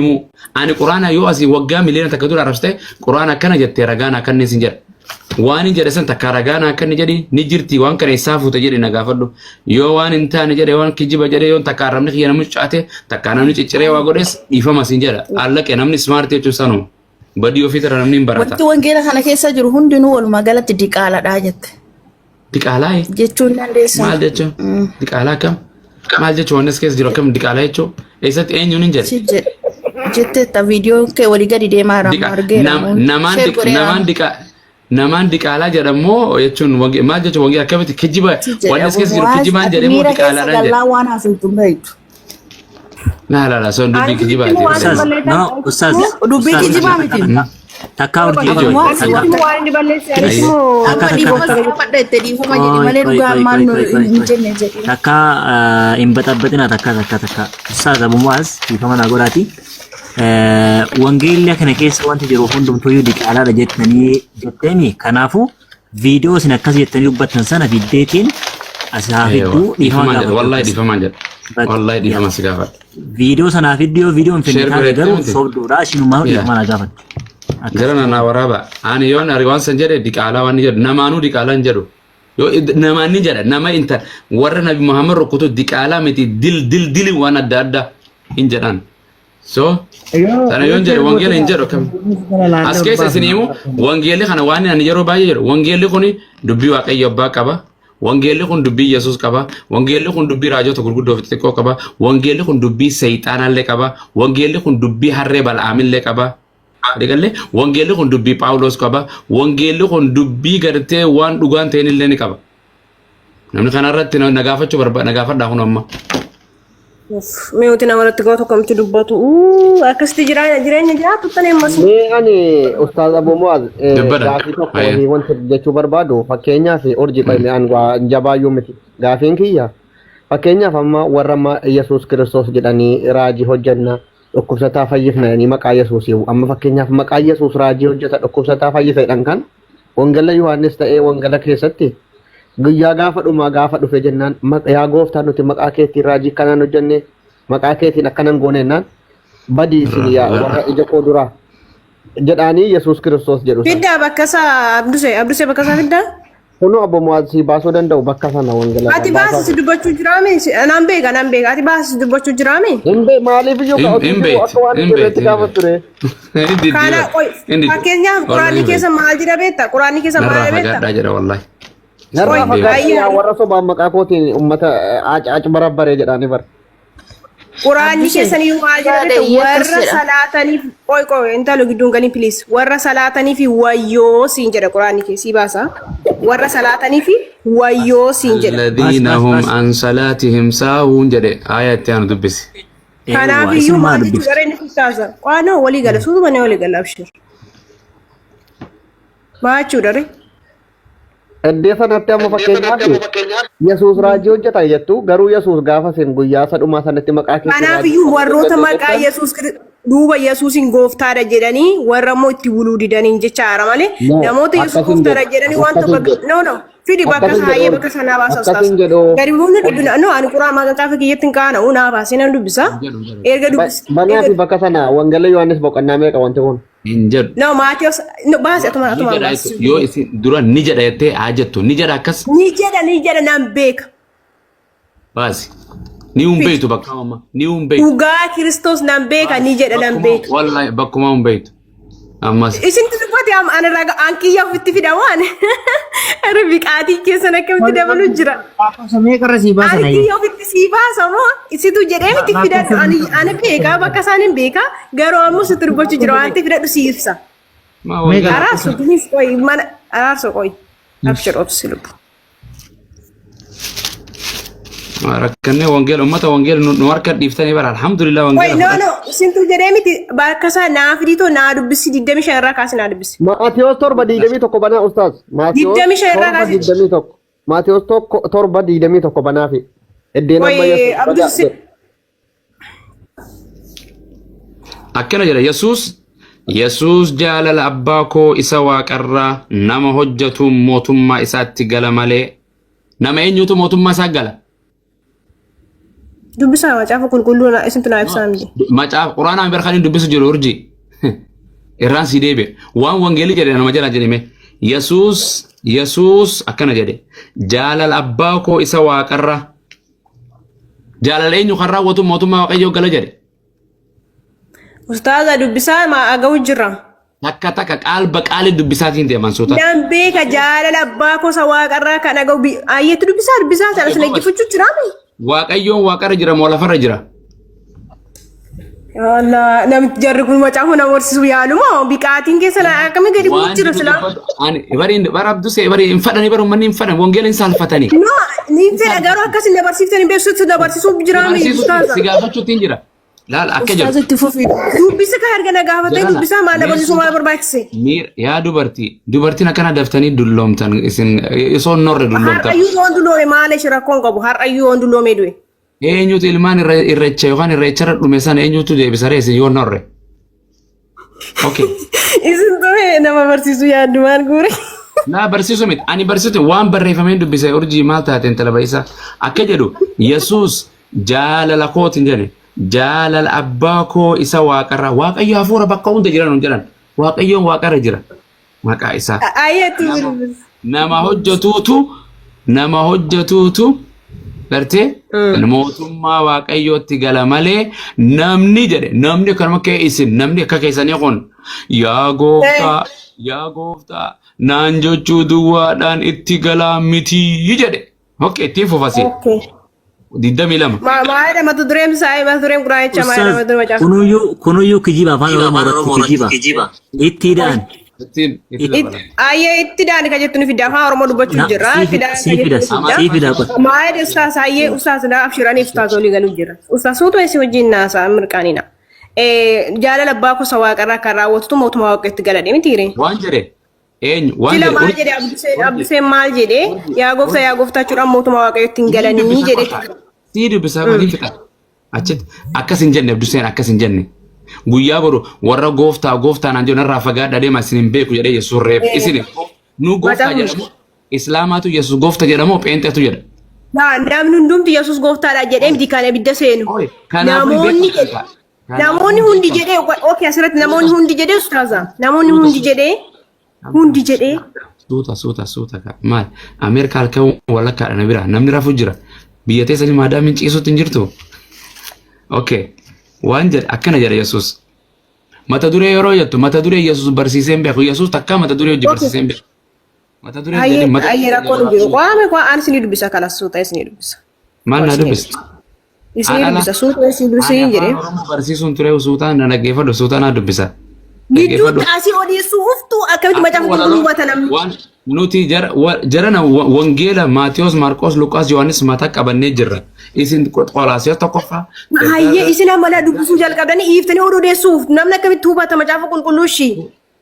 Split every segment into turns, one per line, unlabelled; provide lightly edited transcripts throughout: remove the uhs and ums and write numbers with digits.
Himuu. Ani Quraana yoo asii waggaa 1 miliyoona dura arrabsite Quraana akkana jettee ragaa naa kenni sin jedha. Waan hin jedhe san takkaa ragaa naa kenni jedhi ni jirti waan kana eessaa fuute jedhi na gaafadhu. Yoo waan hin taane jedhe waan kijiba jedhe yoo takkaa arrabni kiyya namni caate takkaa namni cicciree waa godhes dhiifama sin jedha. Allaqe namni smart jechuun sanuma. Badii ofiitirra namni hin barata.
Wanti wangeela kana keessa jiru hundinuu walumaa galatti diqaaladha jette.
Diqaalaa
Jechuun dandeessaa.
Maal jechuun? Diqaalaa akkam? Maal jechuun wanni as keessa jiru akkam diqaalaa jechuun? Eessatti eenyuun hin jedhe?
Si jedhe. Jetteetta viidiyoon kee walii gadi deemaa jira amma argeera.
Namaan
Share godheera.
Namaan diqaalaa jedhamoo jechuun maal jechuun wangeela akkamitti kijiba
Si jedhe
wanni as keessa jiru
Abu
kijibaan
Muwaaz ati
jedhe moo
miira keessa
diqaalaadhaan jedhe?
gallaa waan haasoftu hin beektu.
Laa laa laa son dubbii
Ani
kijibaati.
sitti waan
Ustaz,
balleessan
no, ustaz,
Dubbii
ustaz,
kijibaa miti.
Takka urjii
Ijoo.
qoy,
Muwaaz
takka.
Sitti waan inni balleesse
Ayyee.
anis immoo
Takka,
Amma
takka,
dhiifama
takka.
si gaafadha jette dhiifama jedhi
Qoy,
malee
qoy,
dhugaa
qoy,
ammaan
qoy,
nu
qoy, qoy,
hin
qoy.
jenne jedhi.
Takka hin baxabbaxina takka takka takka. Ustaz Abu Muaz dhiifama naa godhaati. Wangeelli kana keessa wanti jiru hundumtuyyuu diqaalaadha jettanii jetteeni. Kanaafuu viidiyoo isin akkas jettanii dubbattan sana fiddeetiin as haa fidduu dhiifama
Dhiifamaan jedha.
gaafadhu
Wallahi
akkas.
dhiifamaan jedha.
Bakka
Wallahi dhiifama si gaafadha.
Viidiyoo sanaa fidduu yoo viidiyoo hin finne
Share
taate
godhattee
garuu
miti?
sobduudha isinumaa
Yaa.
dhiifama naa gaafattu. Akkas.
Gara na waraaba. Ani yoon ari waan san jedhe diqaalaa waan jedhu namaanuu diqaalaa hin jedhu. Yoo namaan ni jedha nama inta warra Nabi Muhammad rukutu diqaalaa miti dil dil dili waan adda addaa hin jedhan. So sana yoon jedhe wangeela hin jedhu akkam. As keessa isin himu wangeelli kana waan ani yeroo baay'ee jedhu wangeelli kun dubbii Waaqayyo abbaa qaba. Wangeelli kun dubbii Yesuus qaba. Wangeelli kun dubbii raajota gurguddoo fi xixiqqoo qaba. Wangeelli kun dubbii seexaanaallee qaba. Wangeelli kun dubbii harree Bal'aamillee qaba. Adigallee wangeelli kun dubbii Phaawulos qaba. Wangeelli kun dubbii gartee waan dhugaan ta'in illee ni qaba. Namni kana irratti na gaafachuu barbaada na gaafadhaa kun amma.
Mi'ooti nama irratti gama tokko miti dubbatu. Akkasitti jireenya jireenya jiraatu tan ammas.
Mee ani Ustaaz Abu Muaz
Dubbadha.
gaafii tokko
Ayya.
wahii wanti jechuu barbaadu fakkeenyaaf urjii qoyme an waa jabaayyuu miti gaafiin kiyya fakkeenyaaf amma warra amma Yesuus Kiristoos jedhanii raajii hojjenna dhukkubsataa fayyifna jedhanii maqaa Yesuus amma fakkeenyaaf maqaa Yesuus raajii hojjeta dhukkubsataa fayyisa jedhan kan Wangala Yohaannis ta'ee wangala keessatti guyyaa gaafa dhumaa gaafa dhufe jennaan yaa gooftaa nuti maqaa keetiin raajii akkanaan hojjenne maqaa keetiin akkanan goone jennaan badii isin yaa warra ija koo duraa jedhaanii Yesuus Kiristoos jedhu sana.
Fiddaa bakka isaa Abdusee Abdusee bakka isaa fiddaa.
Kunoo Abbo Muwaaz si baasuu danda'u bakka sana wangala
Ati baasi si dubbachuu jiraame naan beeka naan beeka ati baasi si dubbachuu jiraame.
Hin bee maaliif iyyuu
Hin
ka otuu
hin
jiru
beekti
akka waan
hin
hin
beekti
jirretti
hin
gaafa
beekti.
ture.
Hin
Kana
diddiiba
qoy
hin diddiiba.
fakkeenyaaf
Wallahi
quraanni
hin
keessa
beekti.
maal jira beekta quraanni keessa maal
Narraa
jira beekta.
fagaadhaa jedha wallahi.
Narraa
Qoy
Hin deemu.
fagaadhaa yaa
baay'ee
warra sobaan maqaa kootiin uummata aac barabbaree jedhaanii bara.
Quraanni
Abdusee
keessan iyyuu maal jira
yaada
beekta
iyyee akkas
warra
jedha.
salaataniif qoy qoy intalo gidduun galin please warra salaataniif wayyoo siin jedha quraanni kee sii baasa warra salaataniif wayyoo siin jedha.
Bas
Alladhiina
bas
hum
bas.
an salaatihim saahuun jedhe aayaa itti aanu dubbisi.
Eewwa
Kanaaf iyyuu
isinumaa
maal jechuudha
dubbifti.
gareen inni taasa qaanoo walii gala suutuma ni walii gala abshir maa jechuudha ree.
Iddoo sanatti amma fakkeenyaaf Yesuus raajii hojjeta jettu garuu Yesuus gaafa isin guyyaa isa dhumaa sanatti maqaa keetiin
Kanaaf
raajii
iyyuu
kana
warroota
hojjete
maqaa
jettan
Yesuus duuba Yesuusin gooftaadha jedhanii warra immoo itti buluu didaniin jecha haara malee
no
namoota Yesuus
akkas hin
gooftaadha
jedhu
jedhanii waan
akkas hin
tokko
jedhu
no no fidi bakka
akkas hin
isaa hayyee
jedhu
bakka sanaa baasa
akkas
ustaas.
hin jedhu
Gadi buufni dubbina no ani quraa macaafa kiyyatti hin qaana'u naa baasee nan dubbisa
Hin jedhu hin jedhu.
erga dubbis
Banaa
erga
fi bakka sana Wangeela Yohaannis boqonnaa meeqa wanti kun?
Hin jedhu.
no Maatiyos no baasi atuma
Ni
atuma
jedha
baasi.
jettu yoo isin dura ni jedha jettee haa jettu ni jedha akkas
Ni jedha ni jedha nan beeka.
baasi. Ni hin
Fidi.
beektu bakka amma ni hin beektu.
Dhugaa Kiristoos nan beeka ni jedha nan
Bakkuma
beeka.
wallahi bakkuma hin beektu. Ammas
Isintu dubbate amma ana raga an kiyya ofitti fida waan. Irra biqaatii keessan akkamitti dabalu jira.
Lakkoofsa meeqarra sii baasan
Ani
ayyee?
kiyya ofitti sii baasa moo isitu jedhee miti fidadhu
Lakkoofsa
ani ana beekaa bakka isaan hin beekaa garuu ammoo sitti dubbachuu jira waan ta'eef fidadhu sii ibsa.
maa
meeqa
wangeela
Araarsu
lakkoofsa?
please qoy mana araarsu qoy abshir obsi lubbu.
Rakkannee wangeela ummata wangeela nu harka dhiiftanii bara alhamdulillah
Qoy
wangeela
no
fudhadha.
no isintu jedhee miti bakka isaa naa fiditoo naa dubbisi 25 irraa kaasi naa dubbisi.
Maatiyos 7:21 banaa ustaaz. Maatiyos
25 irraa
7
kaasi.
21. Maatiyos 1 7 21 banaa fi. Iddeen amma
Qoy
Yesuus
abduu
badaa
si
jedhu.
Akkana jedha Yesuus Yesuus jaalala abbaa koo isa waaqarraa nama hojjetuun mootummaa isaatti gala malee nama eenyutu mootummaa isaa gala?
Dubbisaa macaafa qulqulluu isintu naa ibsaa miti.
Macaafa quraanaa barkaan hin dubbisu jiru urjii. Irraan sii deebi'e. Waan wangeelli jedhe nama jala jedhime. Yesuus Yesuus akkana jedhe. Jaalala abbaa koo isa waaqarra. Jaalala eenyu kan raawwatu mootummaa waaqayyoo gala jedhe.
Ustaaza dubbisaa maa aga'u jirra.
Takka takka qaalba qaali dubbisaatiin deeman suuta.
Nan beeka jaalala abbaa koo isa waaqarraa kan aga'u ayyeetti dubbisaa dubbisaa sana sin dhaggeeffachuu jiraame.
Waaqayyoon waaqarra jira moo lafarra jira?
Allah namichi jarri kun macaafa nama horsiisuu yaalu moo biqaatiin keessa akkamii gadi bu'u jira silaa.
Ani bari bara abdusee bari hin fadhani bara uummanni hin fadhan wangeela hin saalfatani.
No ni fedha garuu akkas hin dabarsiiftan hin beeksisutti dabarsiisuuf jiraame
Barsiisuutti
ustaaza.
si gaafachuutti hin jira. Laal akka
Ustaaza
jedhu.
itti fufi.
Dubbisa kan erga na gaafatee
Jarana,
dubbisaa maal
mee
dabarsiisuu maal barbaachise?
Miira yaa dubartii dubartiin akkana daftanii dulloomtan isin osoo hin norre dulloomtan.
Har'ayyuu yoon dulloome maal ishee rakkoon qabu har'ayyuu yoon dulloome du'e.
Eenyutu ilmaan irreecha yookaan irreecharra dhume sana eenyutu deebisa ree isin yoo hin norre? Okay.
Isin ture nama barsiisuu yaaddu maal guure?
Naa barsiisu miti. Ani barsiisu waan barreeffameen dubbise urjii maal taate intala ba'isaa. Akka jedhu Yesuus jaalala kootiin jedhe jaalala abbaa koo isa waaqarraa waaqayyo hafuura bakka hunda jira nuun jedhan waaqayyoon waaqarra jira maqaa isaa.
Ayyeetti dubbisa.
Nama hojjetuutu nama hojjetuutu gartee mootummaa waaqayyootti gala malee namni jedhe namni akkanuma kee isin namni akka keessanii kun yaa gooftaa yaa gooftaa naan jechuu duwwaadhaan itti galaa mitii jedhe. Okay, ittiin fufasi.
Okay.
22.
Maalidha mata dureen isaa mata dureen quraanichaa maalidha
Ustaaz
mata dureen macaafa?
kunuyyuu kunuyyuu kijiba afaan Oromoo irratti kijiba. Ittiidhaan
Ittiin itti dabala.
Ayyee itti daani kan jettu ni fidda afaan Oromoo dubbachuu
Na-
jirra.
sii
Itti
fida
daani kan
sii fida
jettu ni fidda.
sii fida qoy.
Maalidha ustaas ayyee ustaas na abshiranii ustaas olii galuu jira. Ustaas suutuma isin wajjin naasaa mirqaanina. Jaalala abbaa gosa waaqarraa kan raawwatutu mootummaa waaqayyotti gala miti ree.
Waan jedhe eenyu waan
Sila
jedhe
maal
urjii
jedhe Abduseen Abduseen maal jedhe yaa gooftaa yaa gooftaa jechuudhaan mootummaa waaqayyotti hin galanii
dubbisaa
jedhe.
qofa. Sii dubbisaa qofa fixa. Achitti akkas hin jenne Abduseen akkas hin jenne. Guyyaa boru warra gooftaa gooftaa naan jedhu narraa fagaadhaa deema isin hin beeku jedhee Yesuus reebe. Isin nu gooftaa
Macaafa
jedhamu Islaamaatu Yesuus goofta jedhamoo pheenxeetu jedha.
Yaa namni hundumti Yesuus gooftaadha jedhee miti kan ibidda seenu.
Oi, kanaafuu hin
Namoonni
beeku.
jedhe namoonni hundi jedhee okay asirratti namoonni hundi jedhee ustaaza namoonni hundi jedhee hundi jedhee
Suuta suuta suuta ka maal Ameerikaa halkan walakkaadha na bira namni rafu jira biyya teessanii maadaamiin ciisutti hin jirtu. Okay waan jedhe akkana jedhe Yesuus. Mata duree yeroo jettu mata duree Yesuus barsiisee hin beeku Yesuus takkaa mata duree hojii barsiisee hin beeku. Mata duree
Ayyee
jedhee mata
ayyee rakkoon hin jiru. Qaame qaa aan isinii dubbisa kalas suuta isinii dubbisa.
maal naa dubbista?
Isinii
Aan ala-
dubbisa suuta isinii dubbisa
Ani
hin jedhee.
afaan Oromoo barsiisuun ture suutaan na dhaggeeffadhu suutaan naa dubbisa. Dhaggeeffadhu.
Gidduutti asii odeessuu uftuu akkamitti macaafa qulqulluu hubata namni.
Waan nuti jara jarana wangeela Maatiyos, Maarqos, Luqaas, Yohaannis mataa qabannee jirra. Isin Qolaasiyoos tokkoffaa.
Hayyee isin amala dubbisuu jalqabdanii dhiiftanii oduu odeessuuf namni akkamitti hubata macaafa qulqulluu ishii.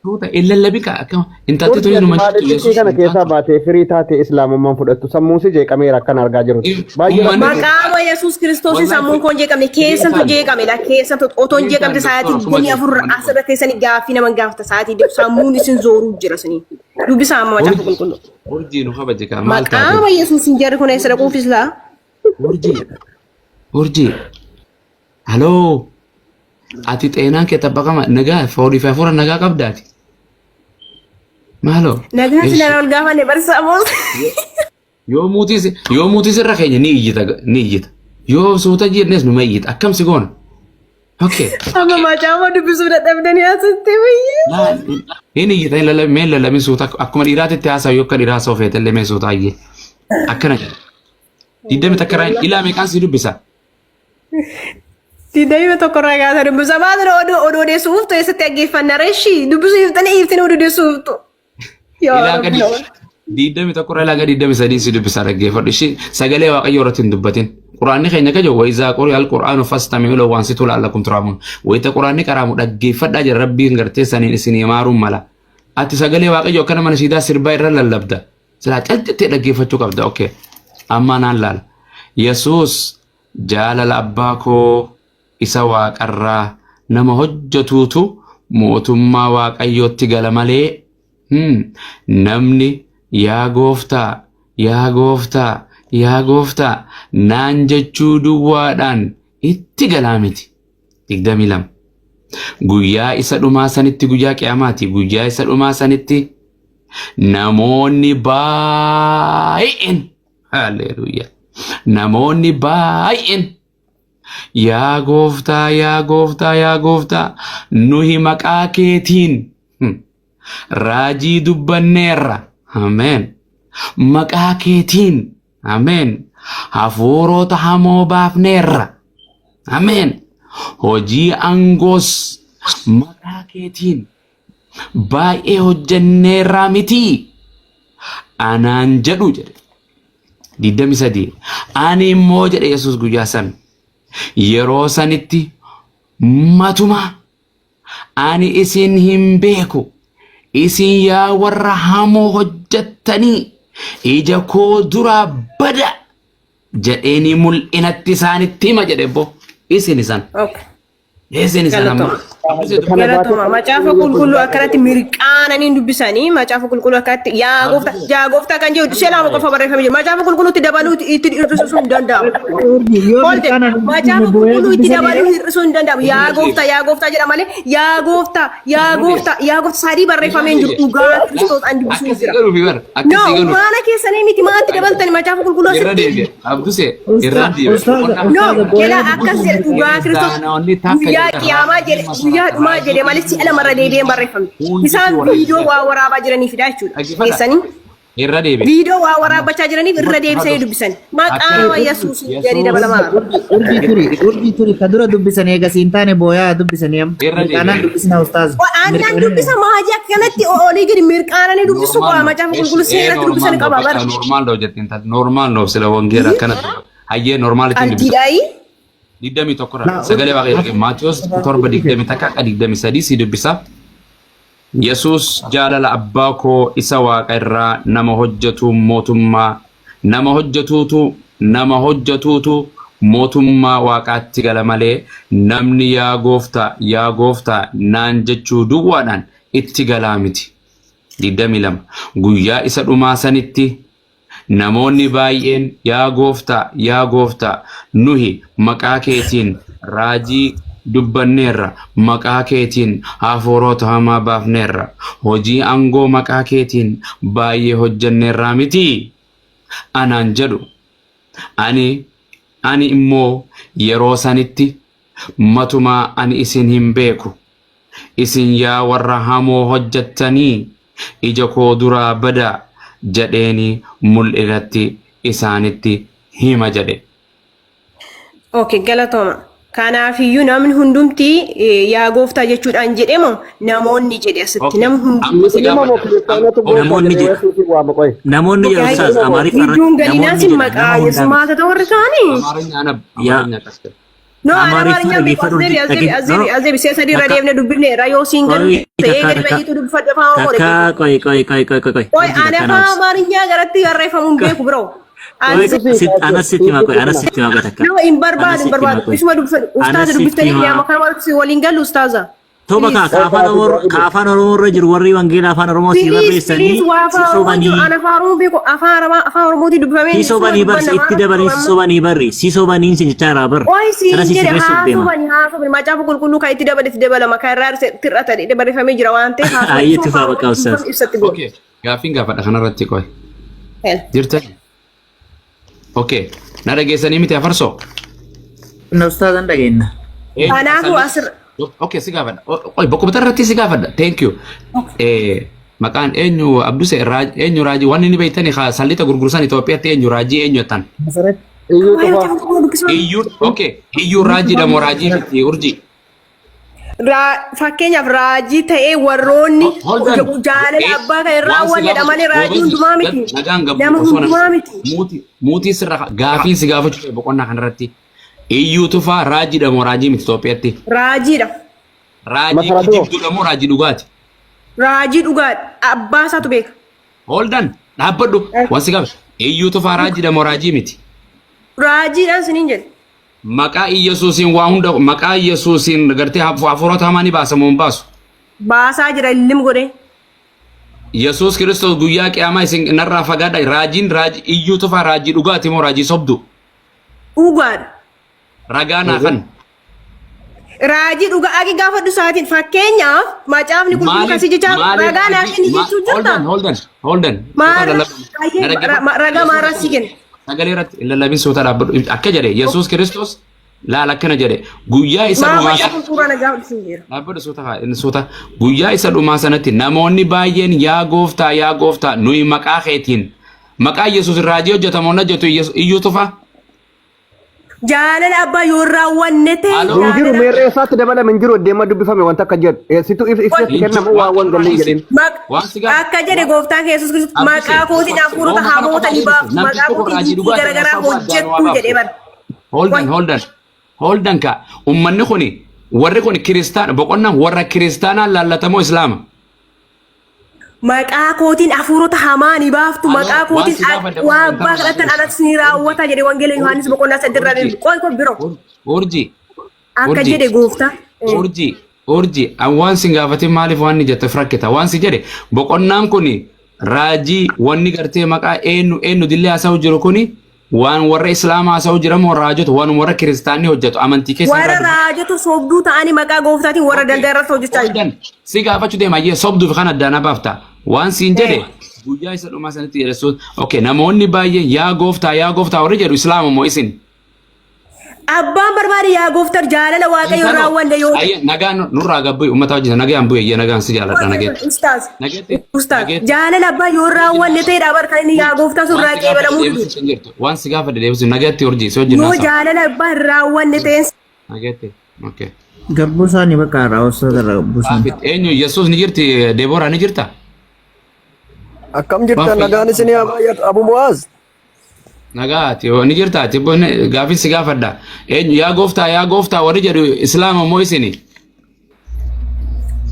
Tuuta illallabi ka akkam intalti tuni numa jirtu
Maaliif
Yesuus
kana keessaa baatee firii taate islaamummaan fudhattu sammuun si jeeqameera akkan argaa jiru. Baay'ee
Uummanni-
Maqaama Yesuus Kiristoos sammuun koo hin jeeqamne keessantu jeeqame la keessantu otoo hin jeeqamte sa'aatii 24 asirra teessanii gaaffii nama gaafata sa'aatii deemu sammuun isin zooruu jira isinii. Dubbisaa amma macaafa qulqulluu.
Urjii nu kabaje kaa maal taate?
Maqaama Yesuus hin jarri kun eessa dhaquufis laa?
Urjii. Urjii. Haloo. Ati xeenaan kee tabbaqama nagaa foolii fi hafuura nagaa qabdaati. Maaloo.
Nagaa sila ol gaafanne barsiisaa boos.
Yoo muutiis yoo muutiis irra keenya ni iyyita ni iyyita. Yoo suuta jennes numa iyyita. Akkam si goona? Okay.
Amma macaafa dubbisuu dadhabdanii asitti biyyee.
Laal hin iyyita hin lallabin mee hin lallabin suuta akkuma dhiiraatitti haasa'u yoo akka dhiiraa haasa'u feete illee mee suuta iyyee. Akkana jedha. Digdami takka irraa ilaa meeqaan si dubbisa?
Digdamii tokko irraa kaasa dubbisa. Maal oduu oduu odeessuuf ta'e eessatti dhaggeeffanna reeshii dubbisuu dhiiftanii dhiiftanii oduu odeessuuf ta'u. Yaa
Ilaa
Rabbi
gadi
nama.
21 irraa ilaa gadi 23 si dubbisaa dhaggeeffadhu. Ishii sagalee Waaqayyoo irratti hin dubbatin. Quraanni keenya kajo wayizaa quri al quraanu fastami'u lahu waansituu la'allakum turhamuun. Wayita quraanni qaraamu dhaggeeffadhaa jira Rabbiin gartee saniin isinii maaruun mala. Ati sagalee Waaqayyoo akkana mana siidaa sirbaa irra lallabda. Silaa caljattee dhaggeeffachuu qabda. Okay. Amma naan laala. Yesuus jaalala abbaa koo isa waaqarraa nama hojjetuutu mootummaa waaqayyootti gala malee namni yaa gooftaa yaa gooftaa yaa gooftaa naan jechuu duwwaadhaan itti galaa miti. 22. Guyyaa isa dhumaa sanitti, guyyaa qiyaamaati, guyyaa isa dhumaa sanitti namoonni baay'een, haleluuyaa, namoonni baay'een, "Yaa gooftaa, yaa gooftaa, yaa gooftaa, nuhi maqaa keetiin raajii dubbanneerra, ameen, maqaa keetiin, ameen, hafuurota hamoo baafneerra, ameen, hojii aangoos maqaa keetiin baay'ee hojjenneerraa mitii?" anaan jedhu jedhe. 23. "Ani immoo," jedhe Yesuus, "guyyaa san, yeroo sanitti matuma ani isin hin beeku. Isin yaa warra hamoo hojjettanii, ija koo duraa bada" jedheeni mul'inatti isaanitti hima jedhe. Bo isin isan isin isan amma.
Galatoma. Macaafa qulqulluu akkanatti mirqaananii dubbisanii, macaafa qulqulluu akkanatti "yaa gooftaa, yaa gooftaa" kan jedhu ishee lama qofa barreeffamee jiru. Macaafa qulqulluutti dabaluu, itti hir'isuu hin danda'amu. Oolte macaafa qulqulluu itti dabaluu, hir'isuu hin danda'amu. "Yaa gooftaa, yaa gooftaa" jedha malee "yaa gooftaa, yaa gooftaa, yaa gooftaa" sadii barreeffamee hin jiru. Dhugaa Kiristoos an dubbisuu
Akkasii
jira.
galuufi bara.
No,
Akkasii galuufi.
maana keessanii miti, maatti dabaltani macaafa qulqulluu
Irra
asitti.
deebi'e. Abduse, irra deebi'e.
No, jedha, akkas jedha, dhugaa Kiristoos
Kiristaanonni takka
guyyaa
jedha.
qiyaamaa jedhe, guyyaa dhumaa jedhe malee si'a lamarra deebi'een barreeffame. Isaan viidiyoo waa waraabaa jiraniifidha jechuudha.
Dhaggeeffadha.
Keessanii
Irra deebi'e.
viidiyoo waa waraabbachaa jiraniif irra deebisanii dubbisan. Maqaa Yesuus jedhii dabalamaa.
Urjii turi, urjii turi, ka dura dubbisan eega siin taane booyaa dubbisanii amma.
Irra deebi'e.
Mirqaanaan dubbisna, ustaaz.
Aannan dubbisa maajii akkanatti olii gadi mirqaananii dubbisu qaba, macaafa qulqulluu seeratti dubbisan qaba bara.
Normal dha jettiin taate. Normal no, sila wangeela akkana. Hayyee, normaalitti dubbisa.
Qalbiidhaayi.
21 irra sagalee Waaqayyoo, Maatiyos 7:21 akka 23 si dubbisa. Yesuus, "Jaalala abbaa koo isa waaqa irraa nama hojjetu mootummaa nama hojjetuutu mootummaa waaqaatti gala malee namni 'Yaa gooftaa, yaa gooftaa' naan jechuu duwwaadhaan itti galaa miti." 22. Guyyaa isa dhumaa sanitti namoonni baay'een, "Yaa gooftaa, yaa gooftaa, nuhi maqaa keetiin raajii dubbanneerra, maqaa keetiin hafuurota hamaa baafneerra, hojii aangoo maqaa keetiin baay'ee hojjenneerraa mitii?" anaan jedhu. Ani immoo yeroo sanitti, "Matumaa ani isin hin beeku. Isin yaa warra hamoo hojjettanii, ija koo duraa badaa" jedheeni mul'inatti isaanitti hima jedhe.
Okay, galatooma. Kanaafiyyuu namni hundumti "yaa gooftaa" jechuudhaan jedhemo namoonni jedhe asitti namni
Amma
hundumti.
si
Nama moo
gaafadha.
kiristaanatu gooftaa
Namoonni
jedhee
jedha.
Yesuusiin waama qoy?
Namoonni jedha, ustaaz, Amaariffaa irratti
Gidduun galinaa
namoonni
sin
jedha,
maqaa
nama
Yesuus
hundaa miti.
maal ta'u warri kaanii?
Amaaranya anab
Yaa
Amaaranya akkas jedha.
No,
Amaariffaa
Amaarinyaan beeku.
dhaggeeffadhu.
Azeebi, azeebi, azeebi,
No,
azeebi, si'a sadii irra
takka
deemne dubbifneerra, yoo siin galu
qoy
ta'ee
takka
gadi
takka
baay'eetu dubbifadhu afaan Oromoo
takka
dhaggeeffadhu.
qoy qoy qoy qoy qoy qoy
Qoy,
urjii
ani
takka
afaan
naabsi.
Amaarinyaa garatti barreeffamu hin beeku biroo.
Qoy
Ani
anas sitti himaa, qoy, anas sitti himaa, qoy takka.
No, hin barbaadu,
Anas
hin
sitti himaa,
barbaadu.
qoy.
Isuma dubbifadhu. Ustaaza
Anas sitti
dubbiftanii
himaa.
dhiyaama kana walitti waliin gallu, ustaaza.
Toba
Please.
ka afaan Oromoo, ka afaan Oromoo irra jiru, warri wangeela afaan Oromoo si
Please,
barreessanii
please, waa
si
afaan Oromoo jiru.
sobanii
Ana afaan Oromoo beeku, afaan Arabaa, afaan Oromootiin dubbifamee
si
isuma
sobanii bar
dubbanna
itti
maal
dabalii si
amma.
sobanii barri si sobanii si jechaa irraa bar
Oi
sana
siin
si
jedhe
sirreessuuf
haa
deema.
sobani, haa sobani, macaafa qulqulluu kan itti dabale itti dabalama, kan irraa hir'ata barreeffamee jira waan ta'eef haa sobani,
Ayyeetti
isuma
faa
afaan
bakka
Oromootiin
ustaaz.
dubbifame ibsatti goona.
Okay. Gaaffiin gaafadha kanarratti, qoy.
Hel.
Jirtan? Okay. Na dhageessanii miti, afarsoo?
Na ustaazan dhageenya.
Eenyu
Kanaafuu
asalli?
asirra
Okay, si gaafadha. Qoy, bokkuma irratti si gaafadha. Thank you. Maqaan eenyu, Abduse, eenyu raajii wanni ni beektani haa sallita gurgursan Itoophiyaatti, eenyu raajii, eenyu jettan?
Masarat.
Iyyuu
waa'ee
tufaa.
macaafa qulqulluu dubbisuu.
Iyyuu, okay. Iyyuu raajii moo raajii miti, urjii?
Fakkeenyaaf raajii ta'ee warroonni
Hold on.
jaalala abbaa kan hin
Waan si
raawwanne
gaafatu
malee raajii
goobazii
hundumaa miti.
nagaan gabbu
Nama
osoo
hundumaa miti.
muutii muutii sirra gaafiin si gaafachuu boqonnaa kanarratti. Iyyuu tufaa raajiidha moo raajii miti Itoophiyaatti?
Raajiidha.
Raajii
Masaratoo.
kijibduudha moo raajii dhugaati?
Raajii dhugaadha. Abbaa isaatu beeka.
Hold on, dhaabbadhu, waan si gaafatu. Iyyuu tufaa raajiidha moo raajii miti?
Raajiidhaan siniin jedhe.
Maqaa Iyyasuusiin waa hunda, maqaa Iyyasuusiin gartee hafuurota hamaa ni baasa moo hin baasu?
Baasaa jira illim godhee.
Yesuus Kiristoos guyyaa qiyaamaa "Isin narraa fagaadha." Raajiin raajii Iyyuu tufaa raajii dhugaati moo raajii sobdu?
Dhugaadha.
Ragaa naa kan.
Raajii dhugaa agi gaafadhu isaatiin fakkeenyaaf macaafni qulqulluu
Maaliif
kasii jecha
maaliif
ragaa naa
raajii
kenni jechuu
hold
jirta.
on hold on hold on.
Maal
Lallabin.
ragaa maarraa si kenna.
Sagalee irratti hin lallabin soota dhaabbadhu. Akka jedhe Yesuus Kiristoos laal akkana jedhe guyyaa isa
Maa
dhumaa
macaafa qulqulluu na gaafadhu siin jira.
dhaabbadhu soota haa inni soota guyyaa isa dhumaa sanatti namoonni baay'een yaa gooftaa yaa gooftaa nuyi maqaa keetiin maqaa Yesuus raajii hojjetamu hojjetu iyyuu tufa.
Jaalala abbaa yoo raawwanne ta'e
Aloo.
Hin jiru
jaalala
meerree isaatti dabalame hin jiru deema dubbifame wanta akka jedhu. Situ ibsatti kennamu waan waan galle hin jedhin.
Waan si gaafadhu.
Akka jedhe gooftaan Yesuus Kiristoos maqaa kootiin hafuurota hamoota ni baaftu maqaa kootiin dinqii garaagaraa hojjettu jedhee bara.
Holdan holdan holdan ka ummanni kuni warri kun kiristaana boqonnaan warra kiristaanaa laallatamoo islaama.
Maqaa kootiin hafuurota hamaa ni baaftu
Aloo,
maqaa
waan
kootiin
si gaafadhe
waa
waan
abbaa kadhatan anatti ni raawwata jedhe wangeela Yohaannis boqonnaa saddeet irraa qoy qoy biroo
Urjii
akka
Urjii.
jedhe gooftaa.
Urjii urjii an waan sin gaafatin maaliif waan ni jette rakkita waan si jedhe boqonnaan kuni raajii wanni gartee maqaa eenyu eenyu dillee haasa'u jiru kuni waan warra islaamaa haasa'u jira moo raajota waan warra kiristaanni hojjetu amantii keessa
Warra raajota sobduu ta'anii maqaa gooftaatiin warra daldala irratti hojjechaa jiru.
Holdan si gaafachuu deema ayyee sobduuf kan addaana baafta waan siin jedhe guyyaa isa dhumaa sanitti jedhe sun okay namoonni baay'een yaa gooftaa yaa gooftaa warri jedhu islaama moo isin
Abbaan barbaade yaa gooftaa jaalala waaqayyo raawwanne yoo ta'e.
Ayyee nagaan nurraa gabbu'i uummata wajjin nagaan bu'e ayyee nagaan si jaaladha nageetti.
Ustaaz.
Nageetti.
Ustaaz
Nageetti.
jaalala abbaa yoo raawwanne ta'edha bar kan inni yaa gooftaa sun
Waan
irraa
si gaafadhe
qeebalamuu didu.
deebisuuf hin jirtu. Waan si gaafadhe deebisuuf nageetti urjii si wajjin
Yoo
haasa'a.
jaalala abbaa hin raawwanne ta'een
Nageetti. Okay.
Gabbuu isaanii bakka irraa ustaaza irraa gabbuu isaanii.
Gaafit eenyu Yesuus ni jirti Deeboraa ni jirta?
Akkam jirtan nagaan isinii haa baay'atu Abu Mu'aaz.
Nagaati ni jirta ati gaafii si gaafadha. Eenyu yaa gooftaa yaa gooftaa warri jedhu islaama moo isini?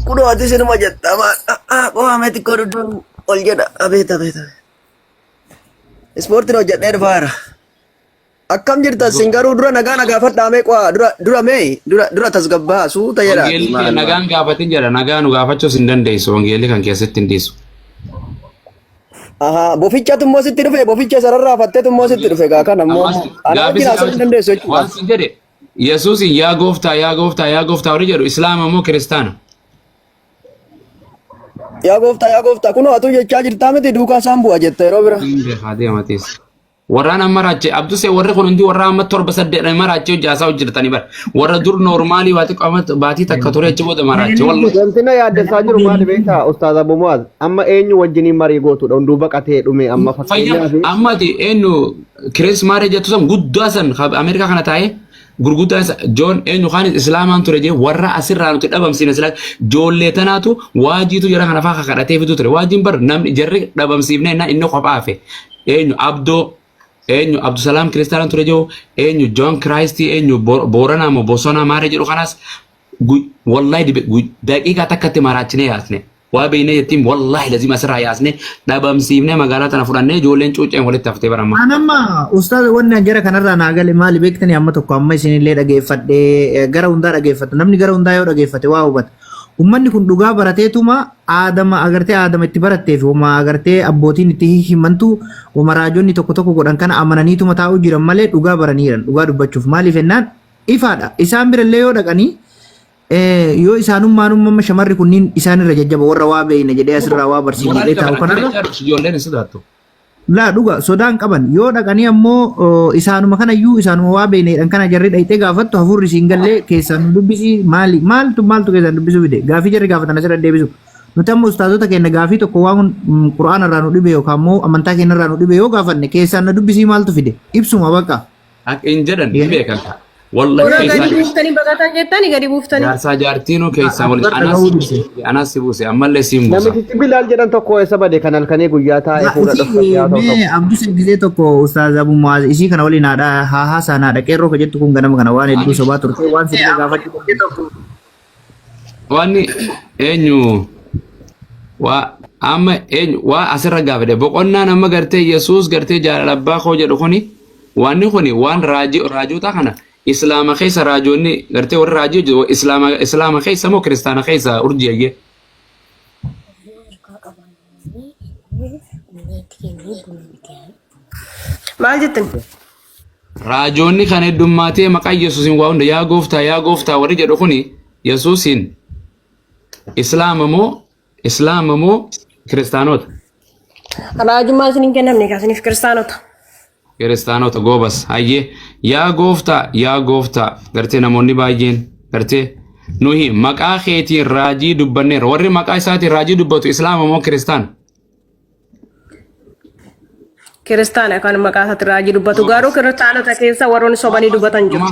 Kunoo ati isinuma jetta qo'ame xiqqoo dudduun ol jedha abeet abeet abeet. Ispoortiin hojjedhee dhufaara. Akkam jirtan sin garuu dura nagaa na gaafadhaa mee qo'aa dura dura mee dura dura tasgabbaa suuta jedha.
Wangeelli kee nagaan gaafatin jedha nagaa nu gaafachuus hin dandeessu wangeelli kan keessatti hin dhiisu.
Ahaa bofichatu immoo sitti dhufe boficha sararraa fattetu immoo sitti dhufe gaa kana immoo
Ammas
ana
gaafii
wajjin
si
haasa'uu hin dandeessu jechuudha.
waan sin jedhe Yesuusin yaa gooftaa yaa gooftaa yaa gooftaa warri jedhu islaama moo kiristaana?
Yaa gooftaa yaa gooftaa kunoo atuu jechaa jirtaa miti duukaa isaan bu'a jette yeroo bira.
Hin beekaa deematis. Warraan amma raache Abdusee warri kun hundi warra amma torba saddeet maraachee hojii haasaa hojjetanii bara. Warra dur noormaalii baatii qoma baatii takka ture achi booda maraache wallahi.
Wanti na yaaddessaa jiru maali beektaa Ustaaz Abu Muaz amma eenyu wajjiniin marii gootudha hunduu baqatee dhume amma
Fayyaa
fakkeenyaaf
amma ati eenyu Kirees Maaree jettu san guddaa san Ameerikaa kana taa'ee gurguddaa isa Joon eenyu kaan Islaamaan ture jee warra asirraa nuti dhabamsiine silaa joollee tanaatu waajiitu jara kana faa kakadhatee fiduu ture waajiin bar namni jarri dhabamsiifne innaan inni kophaa hafe eenyu Abdoo eenyu Abdusalaam kiristaanaan ture jiru eenyu Joon Kiraayistii eenyu Booranaa moo Bosonaa maaree jedhu kanaas wallahi dibe daqiiqaa takkatti maraachinee yaasne waa beeknee jettiin wallahi lazima asirraa yaasne dhabamsiifnee magaalaa tana fudhannee ijoolleen cuucceen walitti haftee baramma.
An amma ustaaz wanni an jara kanarraa naa gale maali beektanii amma tokko amma isinillee dhageeffadhee gara hundaa dhageeffatu namni gara hundaa yoo dhageeffate waa hubata. Ummanni kun dhugaa barateetuma aadama agartee aadama itti barattee fi wama agartee abbootiin itti himantu wama raajonni tokko tokko godhan kana amananiituma taa'uu jiran malee dhugaa baraniiran dhugaa dubbachuuf maaliif jennaan ifaadha isaan birallee yoo dhaqanii yoo isaanummaan ummama shamarri kunniin isaan irra jajjaba warra waa beeyna jedhee asirraa waa barsiifne jedhee taa'u kanarra
Ijoolleen hin sodaattu.
Laa dhuga sodaan qaban yoo dhaqanii ammoo isaanuma kanayyuu isaanuma waa beekna jedhan kana jarri dhayxee gaafattu hafuurri siin gallee keessaan nu dubbisi maali maaltu maaltu keessaan dubbisuu fide gaafii jarri gaafatan asirra deebisu nuti amma ustaazota keenya gaafii tokko waan qura'aana irraa nu dhibe yookaan immoo amantaa keenya irraa nu dhibe yoo gaafanne keessaan na dubbisii maaltu fide ibsuma bakka.
Akka hin jedhan ni beekan ta'a. Wallahi
Gadi
keessaa
buuftanii baqatan jettani gadi buuftanii.
jaarsaa jaartiinuu keessaa waliin
Bakka
anaas
gahuu
si buuse anaas si buuse ammallee siin buusa.
Namtichi Bilaal jedhan tokko eessa bade kan halkanii guyyaa taa'ee fuula dhokfatee haa ta'u
Mee
tokko.
Abdus gisee tokko Ustaaz Abu Muaz isii kana waliin haadha haa haasaan haadha qeerroo ka jettu kun ganama kana waan hedduu sobaa turte waan sirrii gaafachuu
Wanni eenyu waa amma eenyu waa asirra gaafadhe boqonnaan amma gartee Yesuus gartee jaalala abbaa koo jedhu kuni wanni kuni waan raajii raajota kana islaama keessa raajonni gartee warri raajii hojjetu islaama islaama keessa moo kiristaana keessa urjii ayyee.
Maal jettan?
Raajoonni kan heddummaatee maqaa Yesuusiin waa hunda yaa gooftaa yaa gooftaa warri jedhu kuni Yesuusiin Islaama moo Islaama moo Kiristaanota?
Raajummaa isin hin kennamne egaa isiniif kiristaanota.
Kiristaanota goobas hayyee yaa gooftaa yaa gooftaa gartee namoonni baay'een gartee nuyi maqaa keetiin raajii dubbanneerra warri maqaa isaatiin raajii dubbatu Islaama moo Kiristaana?
Kiristaana kan maqaa isaatti raajii dubbatu garuu kiristaanota keessa warroonni sobanii dubbatan jiru.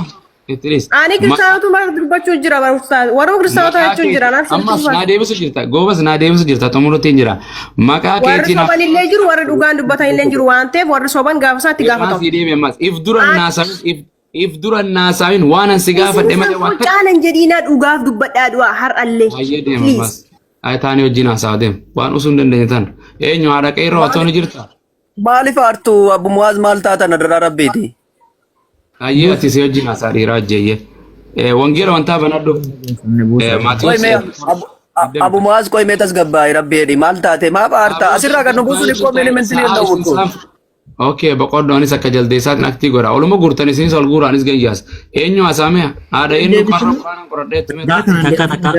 Itti dhiisi.
Ani kiristaanotuma dubbachuu jira warra kiristaanota
Maqaa
jechuun jira. Anaaf
Ammas
sirriitti
naa deebisu jirta. Goobas naa deebisu jirta. Xumurutti hin jira. Maqaa
Warri
keetiin
soban illee jiru warri dhugaan dubbatan illee jiru waan ta'eef warri soban gaafa isaatti
Irraan
gaafatamu.
sii deebi ammas. If dura naasawin if dura naasawin waan an si gaafadhe malee waan takka
Caalan jedhiinaa dhugaaf dubbadhaa du'a har'allee.
baay'ee deema ammas. Ay taanii wajjin haasa'a deema. Waan usuu hin dandeenye tan. Eenyu haadha qeerroo atoo ni jirta.
Maaliif aartu Abbu Muwaaz maal taatan adaraa rabbiiti?
Ayyee ati si wajjin haasa'a dhiiraa ajjeeyyee. Wangeela wantaa banadhu.
Qoy
Maatiyoos
mee Abu Muwaaz qoy mee tasgabbaa'e rabbi jedhi maal taate maaf aarta asirraa kan nu buusu dhiqqoo mee mentilii hin ta'u kun.
Okay, boqoddo anis akka jaldeessaatiin aktii godha. Oluma guurtan isinis ol guura anis gayyaas. Eenyu haasa'ame? Haadha eenyu qarra quraana qoradhee itti mee?
Takka takka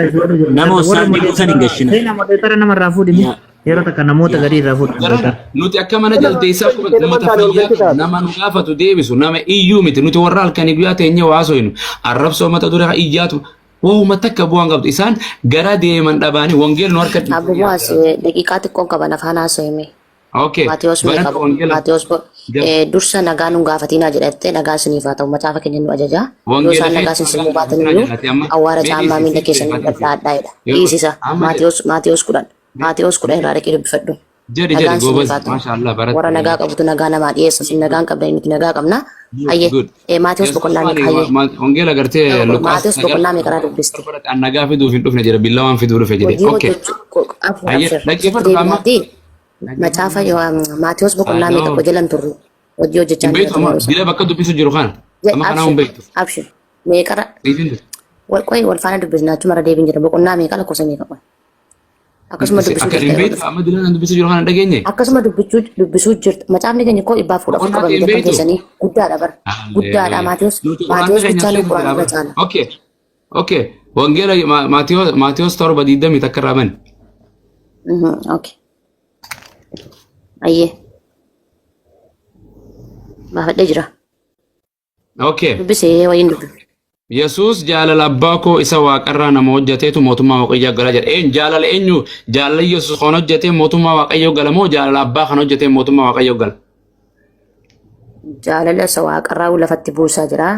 nama osaan dhiquu san hin gashina.
Seenaa modeetara namarraa fuudhi.
Yaa.
Yeroo takka namoota garii irraa fuudhi.
Jaran nuti akka mana jaldeessaa kuma uummata fayyaa qabu, nama nu gaafatu deebisu nama iyyuu miti nuti warra halkanii guyyaa teenyee waa haasofnu arrabsoo mata duree iyyaatu waa'uma takka bu'aan qabdu isaan gara deeman dhabaanii wangeela nu harka
Abbo Muwaas daqiiqaa xiqqoon qaban afaan haasa'ime.
Okay.
Maatiyos mee
Banadhu
qabu.
wangeela.
Maatiyos dursa nagaa nun gaafatinaa jedhatte nagaa isiniif haa ta'u macaafa keenya nu ajaja. Yoo
Wangeela
isaan nagaa
keessa
isin simuu
nagaa
baatan
gaafatinaa
iyyuu
jedhati amma.
awwaara
Mee
caammaa
dhiisi
miila
siif
keessanii
deemaa dhiisi.
dhadhaadhaa jedha.
Yeroo
Dhiisisa.
amma jedhi
Maatiyos Maatiyos 10 Maatiyos 10 irraa dhaqee dubbifadhu.
jedhi jedhi
Nagaan isiniif
goobaz
haa ta'u.
maashaallah
Warra
baratte.
nagaa qabutu nagaa namaa dhiyeessa. Isin nagaa hin qabdan nuti nagaa qabna.
Good
Hayyee.
good.
Maatiyos
Yesuus
boqonnaa
maali
meeqa hayyee.
wangeela gartee Luqaas
Maatiyos
sagal
boqonnaa meeqarraa dubbiste?
an nagaa fiduuf hin dhufne jedhe billaa waan fiduu dhufe jedhe.
Hojii
Okay.
hojjechuu abshir
Hayyee
abshir.
dhaggeeffadhu amma.
Deebi'aatii macaafa Maatiyos boqonnaa meeqa
Adoo.
jalan turre hojii hojjechaa
Hin
jira
beektu amma
yeroo sana.
dila bakka dubbisu jiru kana. Amma kanaa hin
Abshir
beektu.
abshir meeqarra
Dhiisin ture.
wal qoy wal faana dubbisna achuma deebiin jira boqonnaa meeqa lakkoofsa meeqa qoy. Akkasuma dubbisuu
Akka
jirta
hin
yeroo
beektu
dhufu.
amma dila nan dubbisu jiru kana hin dhageenye.
Akkasuma dubbisuu dubbisuu jirta macaafni keenya koo 114
Boqonnaa
qaba
ta'e hin
miti akkan
beektu.
keessanii guddaadha bara guddaadha
Halleluuyaa.
Maatiyos
Nuti quraanni
Maatiyos
keenya
bichaa nu
sirriitti
quraana
jira
irra
bara.
caala.
Okay. Okay. Wangeela Maatiyos 7:21 irraa bani.
Okay. Ayyee. Baafadhee jira.
Okay.
Dubbisee wayiin dubbi.
Yesuus jaalala abbaa koo isa waaqarraa nama hojjeteetu mootummaa waaqayyoo gala jedha. Een jaalala eenyu jaalala Yesuus kan hojjetee mootummaa waaqayyoo gala moo jaalala abbaa kan hojjetee mootummaa waaqayyoo gala?
Jaalala isa waaqarraa lafatti buusaa jira.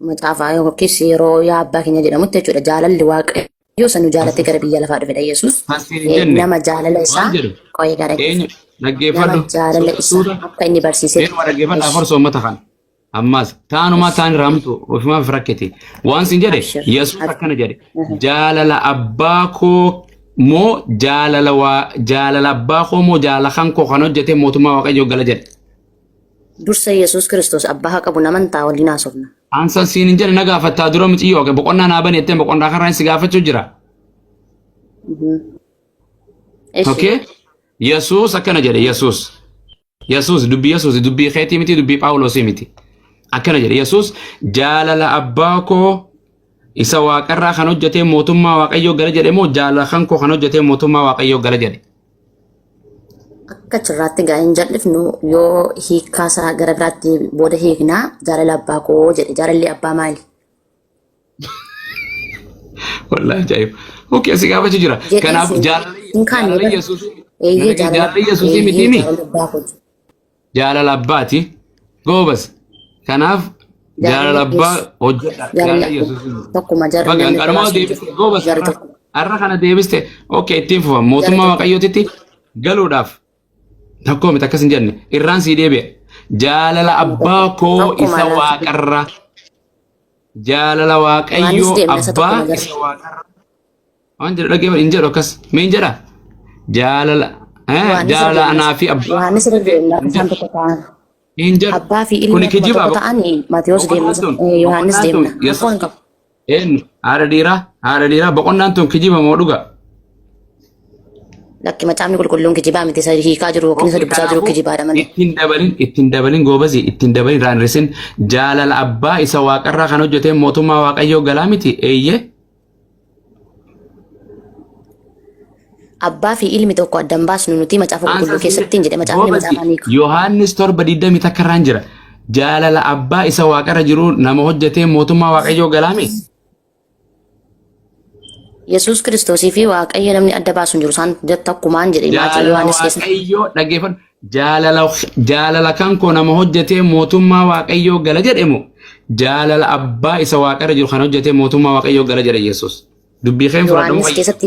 Macaafa yookiis yeroo yaa abbaa keenya jedhamutti jechuudha. Jaalalli waaqayyoo isa nu jaalatee gara biyya lafaa dhufedha Yesuus.
Kan siin hin jenne
Nama jaalala isaa
waan jedhu
qo'ee gara
eenyu
nama
dhaggeeffadhu
jaalala
suuta
isaa
suuta
akka inni barsiisetti.
eenyu dhaggeeffadhu afur soommata kana. Ammas taanumaa taan raamtu ofumaaf rakkete. Waan sin jedhe
Abshir.
Yesuus akkana jedhe jaalala abbaa koo moo jaalala waa jaalala abbaa koo moo jaalala kan koo kan hojjete mootummaa waaqayyoo gala jedhe.
Dursa Yesuus Kiristoos abbaa haa qabu naman taa waliin haasofna.
Ansan siin hin jedhe na gaafattaa dura miciyyoo boqonnaa naa bani jettee boqonnaa kanarraa si gaafachuu jira.
Eshi.
Okay? Yesuus akkana jedhe Yesuus. Yesuus dubbii Yesuus dubbii keetii miti dubbii Phaawulosii miti. Akkana jedhe Yesuus jaalala abbaa koo isa waaqarraa kan hojjetee mootummaa waaqayyoo gala jedhe moo jaalala kan koo kan hojjetee mootummaa waaqayyoo gala jedhe.
Akka achirraatti gaa hin jal'ifnu yoo hiikkaa isaa gara biraatti booda hiiknaa jaalala abbaa koo jedhe jaalalli abbaa maali?
Wallaahi ajaa'iba. Okay si gaafachuu jira.
Jedhee
Kanaaf
siin
jaalalli
hin kaanne
jaalalli
bara.
Yesuus
Eeyyee jaalala
jaalalli Yesuusii miti
eeyyee
mi?
jaalala abbaa koo.
Jaalala abbaati. Goobas. Kanaaf jaalala
Jaalala
abbaa
Yesuus
hojjedha.
jaalala
Jaalala Yesuusii miti.
tokkuma jarri
Baga
namni
qarumaa
biraas hin jiru.
deebiste goobas
Jarri
har'a
tokko
har'a kana deebiste okay ittiin fufa
jarri
mootummaa
tokko
waaqayyootitti galuudhaaf tokkoo miti akkas hin jenne irraan sii deebi'e jaalala abbaa koo
tokkuma
isa
laata.
waaqarraa Jaalala
Yohaannis
Waaqayyoo
deemna isa
Abbaa
tokkuma
isa
jarri.
waaqarra. Waan jedhu dhaggeeffadhu hin jedhu akkas. Mee hin jedha? Jaalala
Yohaannis irra
jaalala
deemna
anaa
isa.
fi abbaa
Yohaannis irra deemna
hin
akka isaan
jedhu.
tokko ta'an.
Hin jedhu.
Abbaa fi ilmi
Kuni
akkuma
kijibaa
tokko ta'an Maatiyos deemna
boqonnaan
isa.
tun
Yohaannis
boqonnaan tun
deemna. Rakkoo
Yesuus
hin qabu.
eenyu haadha dhiiraa haadha dhiiraa boqonnaan tun kijiba moo dhuga?
Lakki, macaafni qulqulluun kijibaa miti, isa hiikaa jiru yookiin isa dubbisaa jiru
Kanaafuu
kijibaadha malee.
Ittiin dabalin goobazi, ittiin dabalin irraan hir'isin. Jaalala abbaa isa waaqarraa kan hojjete mootummaa waaqayyoo galaa miti, eeyyee.
Abbaa fi ilmi tokko addan baasnu nuti macaafa qulqulluu keessatti hin jedhe, macaafni
Goobazi,
macaafaa ni hiika.
Yohaannis 7:21 irraan jira. Jaalala abbaa isa waaqarra jiru nama hojjete mootummaa waaqayyoo galaami.
Yesuus Kiristoosii fi Waaqayyo namni adda baasu hin jiru, isaan takkumaan jedhe Maacii
Jaalala
Yohaannis keessatti.
waaqayyoo dhaggeeffadhu. Jaalala kan koo nama hojjete mootummaa waaqayyoo gala jedhemu, jaalala abbaa isa waaqarra jiru kan hojjete mootummaa waaqayyoo gala jedhe Yesuus. Dubbii keen fudhadhamu.
Yohaannis keessatti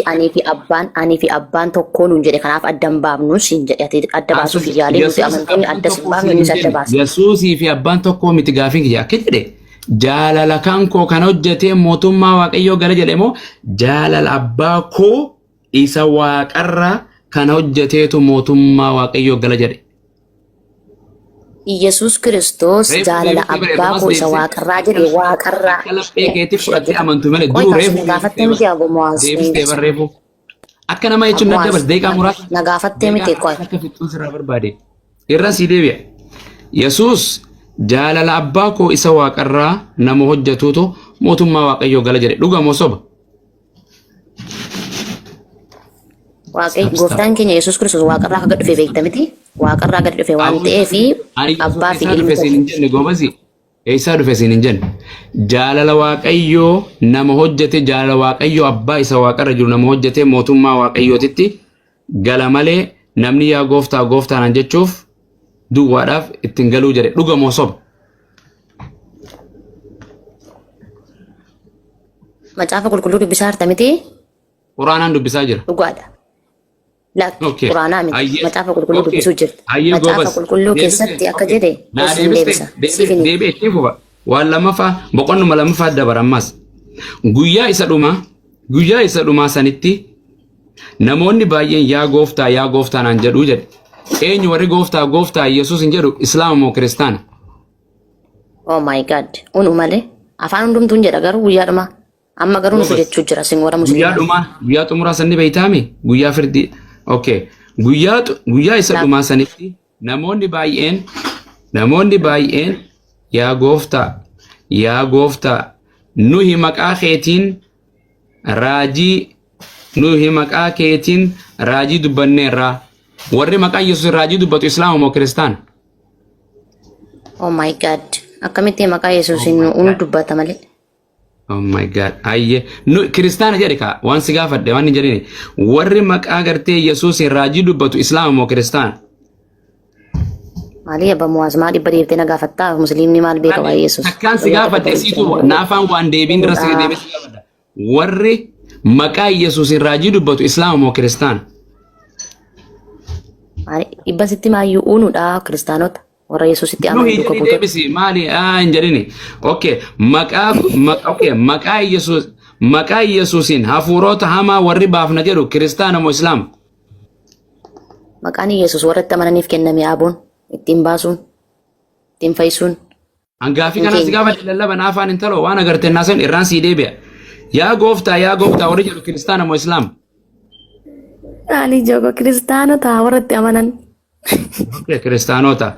anii fi abbaan tokko nuun jedhe, kanaaf adda hin baafnu siin jedhe. Ati adda baasuuf hin yaalin, nuti amantoonni adda sin baafnu, innis adda baasa.
Yesuusii fi abbaan tokko miti gaafiin kiyya. Akka jedhe jaalala kan koo kan hojjete mootummaa waaqayyoo gala jedhe moo jaalala abbaa koo isa waaqarra kan hojjeteetu mootummaa waaqayyoo gala jedhe?
Yesuus Kiristoos
Reefu
jaalala
deebisee
abbaa koo isa
deebisee.
waaqarraa jedhe, waaqarraa.
Akka laphee keetti fudhattee amantu malee
Qoy
duruu
kaasuu
reefu
na gaafattee miti agomo'aas.
deebistee barreefu. Akka nama jechuun nadda bas deeqaa muraasa.
Na gaafattee miti, qoy.
Akka fixuun sirraa barbaade. Irra sii deebi'a. Yesuus jaalala abbaa koo isa waaqarraa nama hojjetuutu mootummaa waaqayyoo gala jedhe, dhuga moo soba?
Waaqayyo gooftaan keenya Yesuus Kiristoos waaqarraa akka gad dhufe beekta miti? Waaqarraa gad dhufe waan ta'eef
Ani Yesuus
abbaa fi
eessaa
ilmi
dhufe siin hin
tokko.
jenne, goobasi. Eessaa dhufe siin hin jenne. Jaalala waaqayyoo nama hojjete, jaalala waaqayyoo abbaa isa waaqarra jiru nama hojjete mootummaa waaqayyootitti gala malee namni yaa gooftaa gooftaanaan jechuuf duwwaadhaaf ittiin galuu jedhe, dhuga moo soba?
Macaafa qulqulluu dubbisaa jirta miti?
Quraanaan dubbisaa jira.
Dhugaadha. Lakki,
Okay.
quraanaa miti.
Ayyee.
Macaafa qulqulluu
Okay.
dubbisuu jirta.
Ayyee
Macaafa
goobas.
qulqulluu
Deebiste.
keessatti akka
Okay.
jedhe
Naa
siin
deebiste.
deebisa. Siif hin
Deebi'e itti fufa. Waan lammaffaa, boqonnuma lammaffaa dabara ammas. Guyyaa isa dhumaa, guyyaa isa dhumaa sanitti namoonni baay'een yaa gooftaa, yaa gooftaa naan jedhuu jedhe. Eenyu warri gooftaa gooftaa Yesuus hin jedhu, Islaama moo Kiristaana?
Oh my God. Unu malee. Afaan hundumtuun jedha garuu guyyaa dhumaa. Amma garuu nuti
Goobas.
jechuu jira sin warra
Guyyaa
musliimaa.
dhumaa, guyyaa xumuraa sanni beeytaami? Guyyaa firdii. Okay. Guyyaa isa dhumaa sanitti namoonni baay'een yaa gooftaa, yaa gooftaa, nuhi maqaa keetiin raajii, nuhi maqaa keetiin raajii dubbanneerraa. Warri maqaa Yesuus raajii dubbatu Islaama moo Kiristaana?
Oh my God. Akkamitti maqaa Yesuusiin unu dubbata malee?
Oh my God. Ayye. Nu Kiristaana jedhe kaa, waan si gaafadhe waan hin jedhini. Warri maqaa gartee Yesuusiin raajii dubbatu Islaama moo Kiristaana?
Maalii abba muwaas, maa dhibba deebitee na gaafattaa? Musliimni maal beeka waa'ee Yesuus?
Takkaan si gaafadhe, siitu naafaan waan deebiin dura si deebee si gaafadha. Warri maqaa Yesuusiin raajii dubbatu Islaama moo Kiristaana?
Maali dhibba sitti maayyuu unuudha, kiristaanota warra Yesuusitti
Nu
amanu
hin
duuka
jedhi
buutota.
deebisi maali hin jedhini. Okay, maqaa okay, maqaa Yesuus, maqaa Yesuusiin hafuurota hamaa warri baafna jedhu Kiristaana moo Islaama?
Maqaan Yesuus warra itti amananiif kenname, aaboon ittiin baasuun, ittiin fayyisuun.
Hangaafii
Hin
kanas
keenya.
gaafa lallaba naafaan hin taloo waan agartee naasan irraan sii deebi'a. Yaa gooftaa, yaa gooftaa warri jedhu Kiristaana moo Islaama?
Ani jogo kiristaanota warra itti amanan.
Okay, Kiristaanota.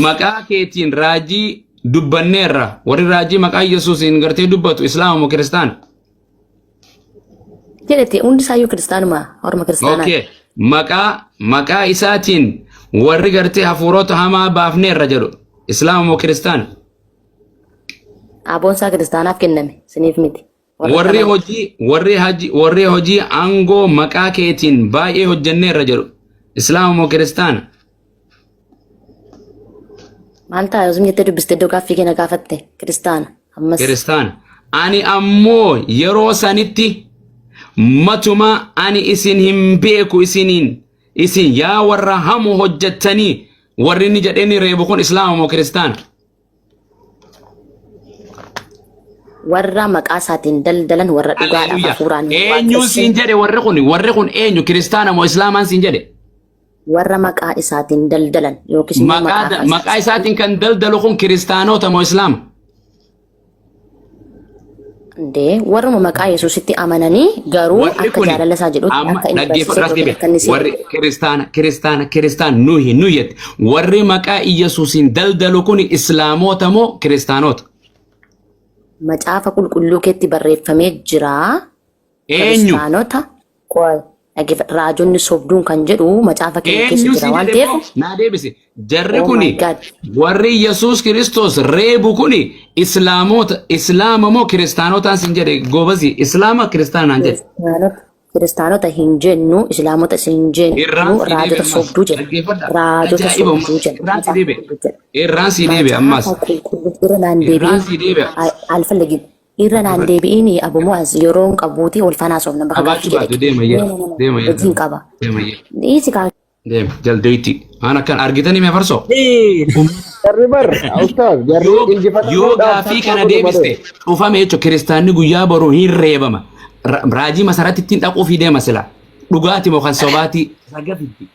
Maqaa keetiin raajii dubbanneerra. Warri raajii maqaa Yesuusiin gartee dubbatu Islaama moo Kiristaana?
Jedhete hundi isaayyuu kiristaanuma, orma kiristaanaa.
Okay. Maqaa isaatiin warri gartee hafuurota hamaa baafneerra jedhu Islaama moo Kiristaana?
Aaboon isaa kiristaanaaf kenname, siniif miti. Warra itti
Warri
amanan.
hojii warri haji warri hojii aangoo maqaa keetiin baay'ee hojjenneerra jedhu Islaama moo Kiristaana?
Maal ta'a osoo jettee dubbiste iddoo gaaffii kee na gaafatte, kiristaana ammas.
Kiristaana. Ani ammoo yeroo sanitti matuma ani isin hin beeku isiniin, isin yaa warra hamu hojjettanii, warri inni jedhee reebu kun Islaama moo Kiristaana?
Warra maqaa isaatiin daldalan, warra dhugaadhaaf
Haleluuyaa.
hafuuraan
Eenyuun siin
waaqessan.
jedhe warri kun? Warri kun eenyu, Kiristaana moo Islaamaan siin jedhe?
Warra maqaa isaatiin daldalan yookiis immoo
Maqaa maqaa isaatiin kan daldalu kun kiristaanota moo Islaama?
Ndee warruma maqaa Yesuusitti amananii garuu
Warri
akka
kuni
jaalala isaa jedhutti
amma
akka inni
dhaggeeffadhu
barsiise
as
yookiin
deebi'e.
akka inni seera
Warri kiristaana kiristaana kiristaana nuyi nuyi jette. Warri maqaa Iyyasuusiin daldalu kuni islaamoota moo kiristaanota?
Macaafa qulqulluu keetti barreeffamee jira.
Eenyu?
Kiristaanota qoy dhaggeeffadhu. Raajonni sobduun kan jedhu macaafa keenya keessa
Eenyu
jira
si
waan
jedhe
ta'eef.
immoo naa deebisi. Jarri
Oh my
kuni
God.
warri Yesuus Kiristoos reebu kuni islaamoota islaama moo kiristaanotaan sin jedhe goobasi islaama kiristaana naan jedhe.
Kiristaanota kiristaanota hin jennu, islaamota hin
Irraan
jennu,
si deebi
raajota
ammas.
sobduu jenna.
Dhaggeeffadha.
Raajota
Ajaa'iba
sobduu jenna.
irraan si
Macaafa
deebi.
qulqulluu jedha.
Irraan si deebi ammas.
Macaafa qulqulluu irra naan
Irraan
deebi'in
si deebi.
alfalagin irra naan deebi'in Abu Mu'az yeroo hin qabuuti wal faana haasofna bakka
Qabaachuu
gaaffii
baatu
jedhe.
deema yee.
No, no, no, no.
Deema yee.
Hojiin qaba.
Deema yee.
Dhiisi kaa
Deema jaldeetti. Waan akkan argitanii mee farsoo?
Jarri bar ustaaz jarri
Yoo yoo
injifatamuudhaaf
gaaffii
takkaa
kana
godhu
deebiste
malee.
dhufame jechuun kiristaanni guyyaa boruu hin reebama. Raajii masaratti ittiin dhaquufii deema sila. Dhugaati moo kan sobaati? Raga fiddi.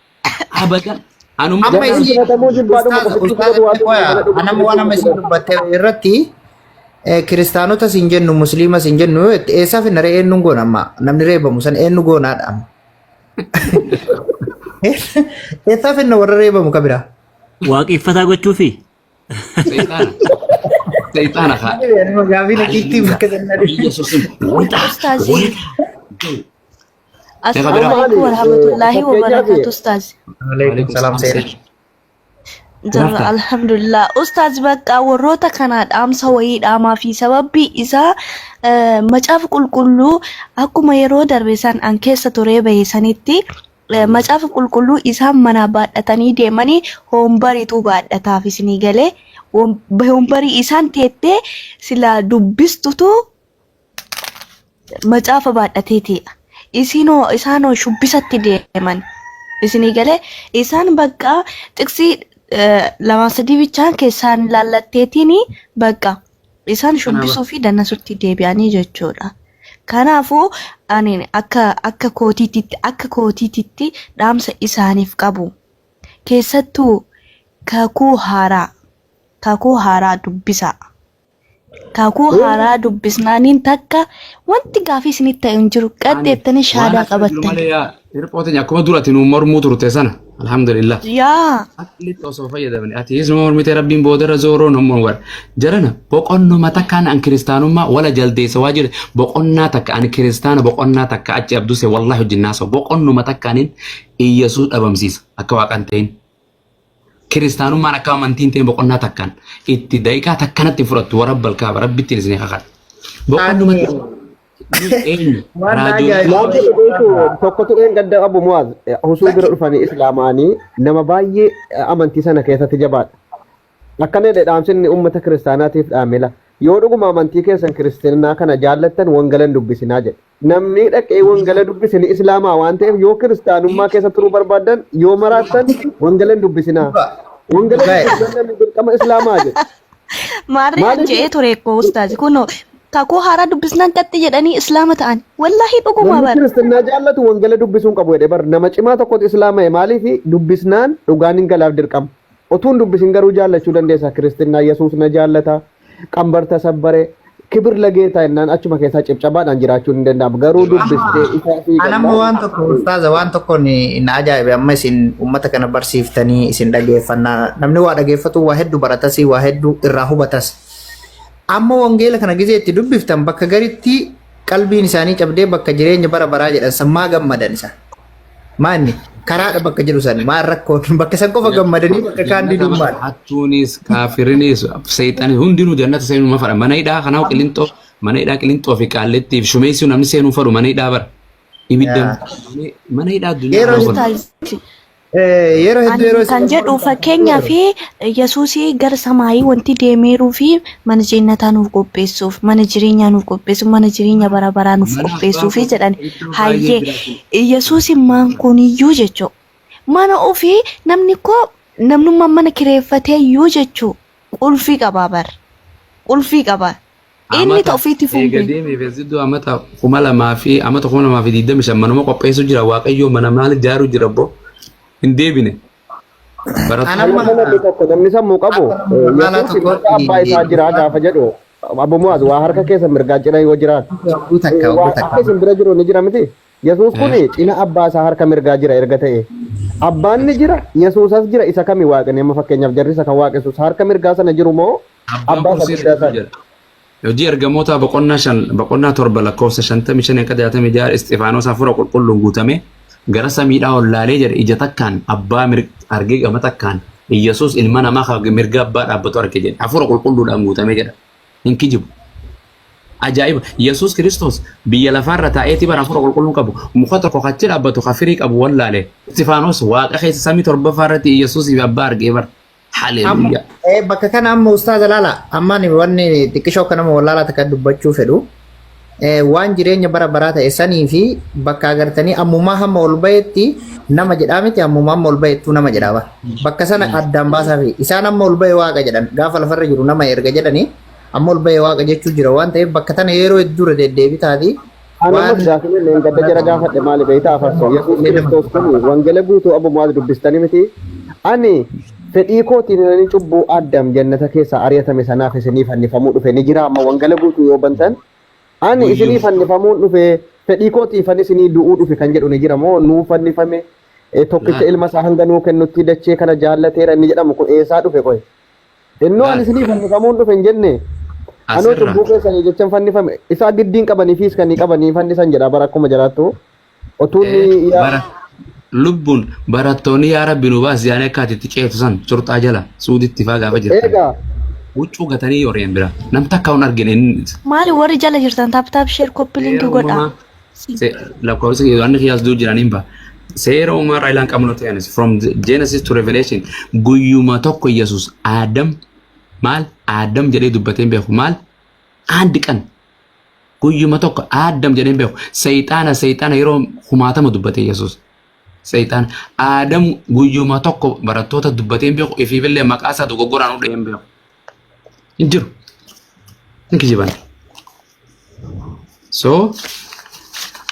Abadan. Anuma
Amma
Jarri
isin
injifatamuu jibbaadhuma
ustaaza
ofitti
ustaaza
fudhatu waatu
qoya
malee dhuguma
anamma waan amma isin
jechuudha.
dubbatte irratti kiristaanota sin jennu musliima sin jennu yoo jette eessaa finna ree eenyuun goona amma namni reebamu san eenyu goonaadha amma. Eessaa finna warra reebamu ka biraa.
Waaqeffataa gochuufi?
Seexaana. Seexaana kaa.
Gaafii naqiitti bakka sana
Yesuusin wixaa
Ustaazi.
wixaa. Meeqa
Assalamu
biraa?
Amma
alaikum
ani
warahmatullahi
fakkeenyaaf
wabarakatuh Ustaazi.
Alaikum salaam seera.
Jarra
Jiraafta.
alhamdulillah. Ustaazi bakka warroota kana dhaamsa wayii dhaamaa fi sababbi isaa macaafa qulqulluu akkuma yeroo darbe san an keessa turee bahe sanitti macaafa qulqulluu isaan manaa baadhatanii deemanii hombariitu baadhataaf isinii galee hombarii isaan teettee silaa dubbistutu macaafa baadhatee tee'a. Isinoo isaanoo shubbisatti deeman. Isinii galee isaan bakka xiqsii lama sadii bichaan keessaan laallatteetiin bakka isaan shubbisuu fi dannasutti deebi'anii jechuudha. Kanaafuu ani akka kootiititti dhaamsa isaaniif qabu. Keessattuu kakuu haaraa dubbisaa. Kakuu haaraa dubbisnaaniin takka wanti gaafii isinitti ta'e hin jiru.
Ani
Qaddeettanii
waan
shaadaa
akka jiru
qabattan.
malee yaa hirphoo teenya akkuma duratti nu mormuu turte sana alhamdulillah.
Yaa
Aqlitti osoo fayyadamne ati isuma mormite rabbiin boodarra zooroo nu mormu. Jarana boqonnuma takkaan an kiristaanummaa wala jaldeessa waa jedhe boqonnaa takka ani kiristaana boqonnaa takka achi abduse wallahi wajjin naasa'u boqonnuma takkaanin Iyyasuus dhabamsiisa akka waaqan ta'in. Kiristaanummaan akka amantiin ta'in boqonnaa takkaan itti daqiiqaa takkanatti hin fudhattu warra balkaaba rabbittiin isin kakadha. Boqonnuma eenyu
Waan na
raajoon
ajaa'ibu.
Maal jedhu beeku tokko tuqeen gadda qabu Mu'aaz husuu bira dhufanii islaamaanii nama baay'ee amantii sana keessatti jabaadha. Akkana jedhe dhaamsinni uummata kiristaanaatiif dhaamela. Yoo dhuguma amantii keessan kiristinnaa kana jaallattan wangala hin dubbisinaa jedhe. Namni dhaqee wangala dubbise ni islaamaa waan ta'eef yoo kiristaanummaa keessa turuu barbaaddan yoo maraattan wangala hin dubbisinaa. Wangala
Dhugaa.
dubbisnaan namni dirqama islaamaa jedhe.
Maarree an
Maaliif
je'ee ture koo ustaazi kunoo kakuu haaraa dubbisnaan qaxxi jedhanii islaama ta'an. Wallaahi dhuguma
Namni
bar.
kiristinnaa jaallatu wangala dubbisuu hin qabu jedhe bar nama cimaa tokkotu islaama'e maaliif dubbisnaan dhugaan hin galaaf dirqama. Utuu hin dubbisin garuu jaallachuu dandeessa kiristinnaa Yesuus na jaallata qambar tasabbare kibir lageetaa jennaan achuma keessaa cibcabaadhaan jiraachuun hin danda'amu garuu dubbistee isaa fi
An amma waan tokko ustaaza waan tokko ni na ajaa'ibe amma isin uummata kana barsiiftanii isin dhageeffannaa namni waa dhageeffatu waa hedduu baratas waa hedduu irraa hubatas. Amma wangeela kana gizee itti dubbiftan bakka garitti qalbiin isaanii cabdee bakka jireenya bara baraa jedhan san maa gammadan isaan. Maa inni karaadha bakka jedhu san maa rakkoon bakka san qofa gammadanii bakka kaan
Jannata
diduun maal.
hattuunis kaafirinis seexanis hundinuu jannata seenuu ma fedha mana hidhaa kanaaf qilinxoo mana hidhaa qilinxoo fi qaallettii fi shumeessuu namni seenuu fedhu mana hidhaa bara ibidda mana hidhaa addunyaa
Yeroo
kana godha.
Ustaazi.
Yeroo hedduu yeroo
Ani kan jedhu fakkeenyaa fi Yesuusii gara samaayii wanti deemeeruu fi mana jeennataa nuuf qopheessuuf, mana jireenyaa nuuf qopheessuuf, mana jireenya bara baraa nuuf
Mana abbaa
qopheessuufi
koo
jedhan.
iddoo baay'ee
Hayyee
jiraatu.
Yesuusi maan kuniyyuu jechuu mana ofii namni koo namnummaan mana kireeffatee iyyuu jechuu qulfii qabaa bar qulfii qabaa. Inni
Amata
ta ofiitti
eega
fuudhe.
deemee feesidduu amata 2000 fi amata 2025 manuma qopheessu jira waaqayyoo mana maal ijaaru jira boo hin deebine. Barattoota
Anamma
Namni tokko namni sammuu qabu
akka nama magaalaa
Yesuus bakka
tokkootti
abbaa isaa jira gaafa jedhu Abu Muaz waa harka keessa mirgaa cina yoo jiraatu.
Hogguu takka hogguu
Waa
takka.
harka isin bira jiru ni jira miti. Yesuus kun cina abbaa isaa harka mirgaa jira erga ta'e. Abbaan ni jira, Yesuus as jira, isa kami waaqni amma fakkeenyaaf jarri isa kan waaqessu harka mirgaa sana jiru moo
Abbaan
abbaa isa
kursii
guddaa
irra
sana?
jira. Hojii ergamoota boqonnaa 5 boqonnaa 7 lakkoofsa 55 akka 66 Isxifaanos hafuura qulqulluun guutame gara samiidhaa ol laalee jedhe ija takkaan abbaa argee gama takkaan Iyyasuus ilma namaa kan mirga abbaa dhaabbatu arge jedhe hafuura qulqulluudhaan guutame jedha. Hin kijibu. Ajaa'iba! Yesuus Kiristoos biyya lafaarra taa'eeti bara hafuura qulqulluu qabu muka tokko kachi dhaabbatu ka firii qabu wallaale. Isxifaanos waaqa keessa samii torbaffaa irratti Iyyasuusii fi abbaa argee bara.
Amma
Haleluuyaa.
bakka kana amma ustaaza laala amma ani wanni xiqqishoo akka nama wallaalaa takka dubbachuu fedhu waan jireenya bara baraa ta'e sanii fi bakka agartanii ammumaa hamma ol bahetti nama jedhaa miti ammumaa hamma ol bahettuu nama jedhaa bara. Bakka sana addaan baasaa fi isaan amma ol bahe waaqa jedhan gaafa lafarra jiru nama erga jedhanii amma ol bahe waaqa jechuu jira waan ta'eef bakka tana yeroo hedduu irra deddeebitaati
Ana
waan
ammas gaafii inni gadda jara gaafadhe maali beektaa afarsoo Yesuus Kiristoos kun wangeela guutuu Abu Muaz dubbistanii miti. Ani fedhii kootiin inni cubbuu Addam jannata keessaa ari'atame sanaaf isinii fannifamuu dhufe ni jira amma wangeela guutuu yoo bantan ani isinii fannifamuun dhufe fedhii kootiifan isinii du'uu dhufe kan jedhu ni jira moo nuu fannifame tokkicha ilma isaa hanga nuu kennutti dachee kana jaallateera inni jedhamu kun eessaa dhufe qoy. Innoo ani isinii fannifamuun dhufe hin jenne. Anoo
Asirra.
cubbuu keessanii jechan fannifame. Isaa giddiin qabanii fiis kan qabanii fannisan jedha bara akkuma jiraattu. Otuun yaa
Bara lubbuun barattoonni yaa rabbi nu baas yaanii akka ati itti ceetu san surxaa jala suuditti faa gaafa jirtan.
eegaa
Huccuu gatanii yoreen bira. Nam takka hin argine inni.
Maali warri jala jirtan tap tap share copy link
Seera
godhaa.
uumamaa lakkoofsa waan kiyyaas duu jiraniin ba. Seera uumaa irraa ilaan qabnu ta'anis from the Genesis to Revelation guyyuma tokko Yesuus Aadam maal Aadam jedhee dubbatee hin beeku maal aan diqan guyyuma tokko Aadam jedhee hin beeku seexaana seexaana yeroo kumaatama dubbate Yesuus. Seexaana Aadam guyyuma tokko barattoota dubbatee hin beeku ifiifillee maqaa isaa dogoggoraan hudhee hin beeku. Hin jiru. Hin kijiban. So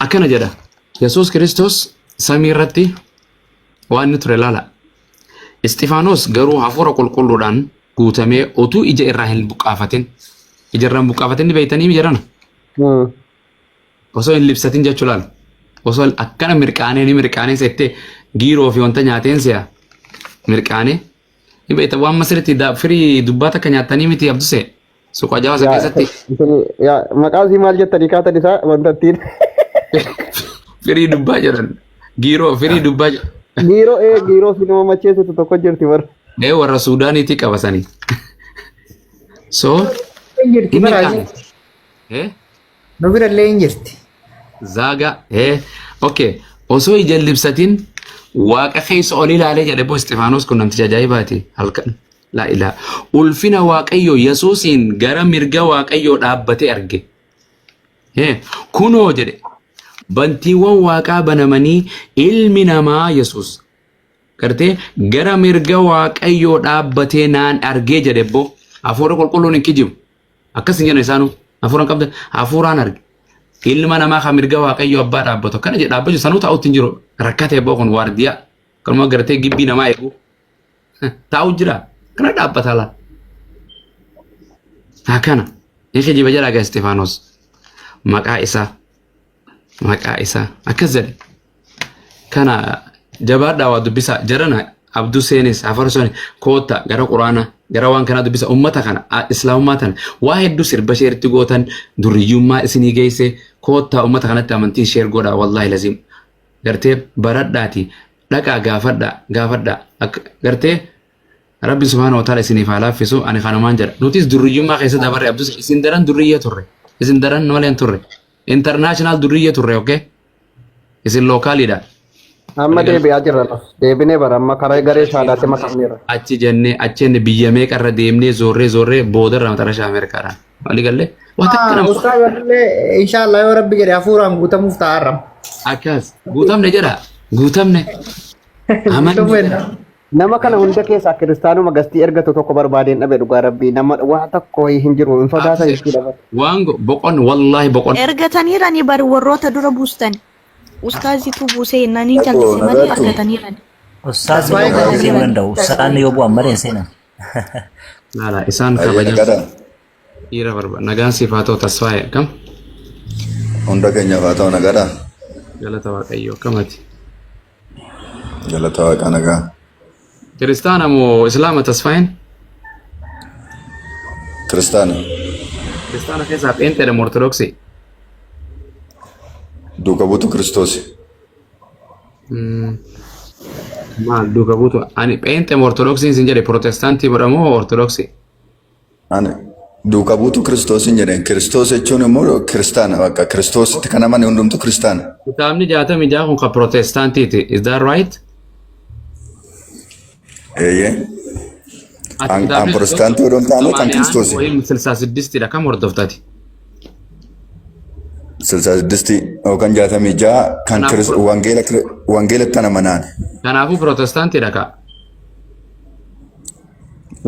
akkana jedha. Yesuus Kiristoos samii irratti waan inni ture laala. Isxifaanos garuu hafuura qulqulluudhaan guutamee utuu ija irraa hin buqqaafatin. Ija irraa hin buqqaafatin ni beektanii jedhana. Osoo hin libsatin jechuu laala. Osoo akkana mirqaanee ni mirqaanee settee giiroo fi wanta nyaateen se'a. Mirqaanee. Ni beekta waan masirratti firii dubbaa takka nyaattanii miti abdusee. Suuqa jawaasa keessatti
Yaa maqaa isii maal jettanii kaatan isaa wanta ittiin
firii dubbaa jedhan. Giiroo firii dubbaa jedhan.
giiroo ee giiroo fi nama macheessitu tokko jirti bara.
Ee warra Suudaaniitii qabasanii. So
Hin jirti
inni
bara
qaane. Eh?
nu bira illee hin jirti.
Zaaga eh okay osoo ija hin libsatin waaqa keessa ol ilaalee jedhe boo Isxifaanos kun namticha ajaa'ibaati halkan laa ilaa ulfina waaqayyoo Yesuusiin gara mirga waaqayyoo dhaabbatee arge. Eh kunoo jedhe bantiiwwan waaqaa banamanii ilmi namaa Yesuus gartee gara mirga waaqayyoo dhaabbatee naan argee jedhe boo hafuura qulqulluun hin kijibu. Akkas hin jedhan isaanuu. Hafuura hin qabdan. Hafuuraan arge. Ilma namaa kan mirga waaqayyoo abbaa dhaabbatu. Akkana jedhe dhaabbachuu sanuu taa'utti hin jiru. Rakkatee boo kun waardiyaa. Kanuma gartee gibbii namaa eegu. Taa'u jira. Kana dhaabbata laa. Akkana. Ni kijiba jedha gaa Isxifaanos. Maqaa isaa. Maqaa isaa. Akkas jedhe. Kana jabaadhaa waa dubbisaa jarana abduu seenes afarsoon kootta gara quraana gara waan kanaa dubbisa ummata kana islaamummaa tana waa hedduu sirba sheerti gootan durriyyummaa isinii geesse koottaa ummata kanatti amantii sheer godhaa wallaahi laziim gartee baradhaati dhaqaa gaafadhaa gaafadhaa gartee Rabbi subhaanahu wa ta'ala isiniif haa laaffisu ani kanumaan jedha nutis durriyyummaa keessa dabarre abdus isin daran durriyya turre isin daran malee hin turre international durriyya turre okay Isin lookaaliidha.
Amma deebi'aa jirra los. Deebinee bara amma karaa garee shaadaatti makamneerra.
Achi jennee achi jennee biyya meeqarra deemnee zoorree zoorree boodarra maxarashaa Ameerikaadhaan. Walii gallee waa takka nama
Ustaaz illee inshallah yoo rabbi jedhe hafuuraan guutamuuf ta'a har'a.
akkas guutamne jedha guutamne amanne jedha.
Nama kana hunda keessaa kiristaanuma gastii ergatu tokko barbaadeen dhabe dhugaa rabbii nama waa tokko hin jiru hin sodaatan jechuudha.
Waan boqon wallaahi boqon.
Ergataniirani bari warroota dura buustan. Ustaazitu buusee jennaan hin callise malee ergataniirani.
Ustaazni yoo bu'an seenuu danda'u. Ustaazni yoo bu'an malee hin seenan.
Laala isaan kabaja. Dhiira barbaada. Nagaan siif haa ta'u Tasfaayee akkam?
Hunda keenyaaf haa ta'u nagaadha.
Galata Waaqayyoo akkam ati?
Galata Waaqaa nagaa.
Kiristaana moo Islaama Tasfaayeen?
Kiristaana.
Kiristaana keessaa pheenxeedha moo Ortodoksii?
Duuka buutu Kiristoos.
Maal duuka buutu? Ani pheenxee moo Ortodoksiin sin jedhe Pirootestaantii godha moo Ortodoksii?
Ani duuka buutu Kiristoosiin jedheen. Kiristoos jechuun immoo kiristaana bakka Kiristoositti kan amane hundumtu kiristaana.
Kitaabni 66 kun kan Pirootestaantiiti. Is that right?
Eeyyee.
Ati
An an
kitaabni
Pirootestaantii odoo hin taane kan
ሰማንያ አንድ
Kiristoosi.
ወይም ስልሳ ስድስት dha kam hordoftati?
ስልሳ ስድስtii yookaan 66 kan
Kanaafuu
wangeela wangeelatti amanaan.
kanaafuu Pirootestaantiidha kaa.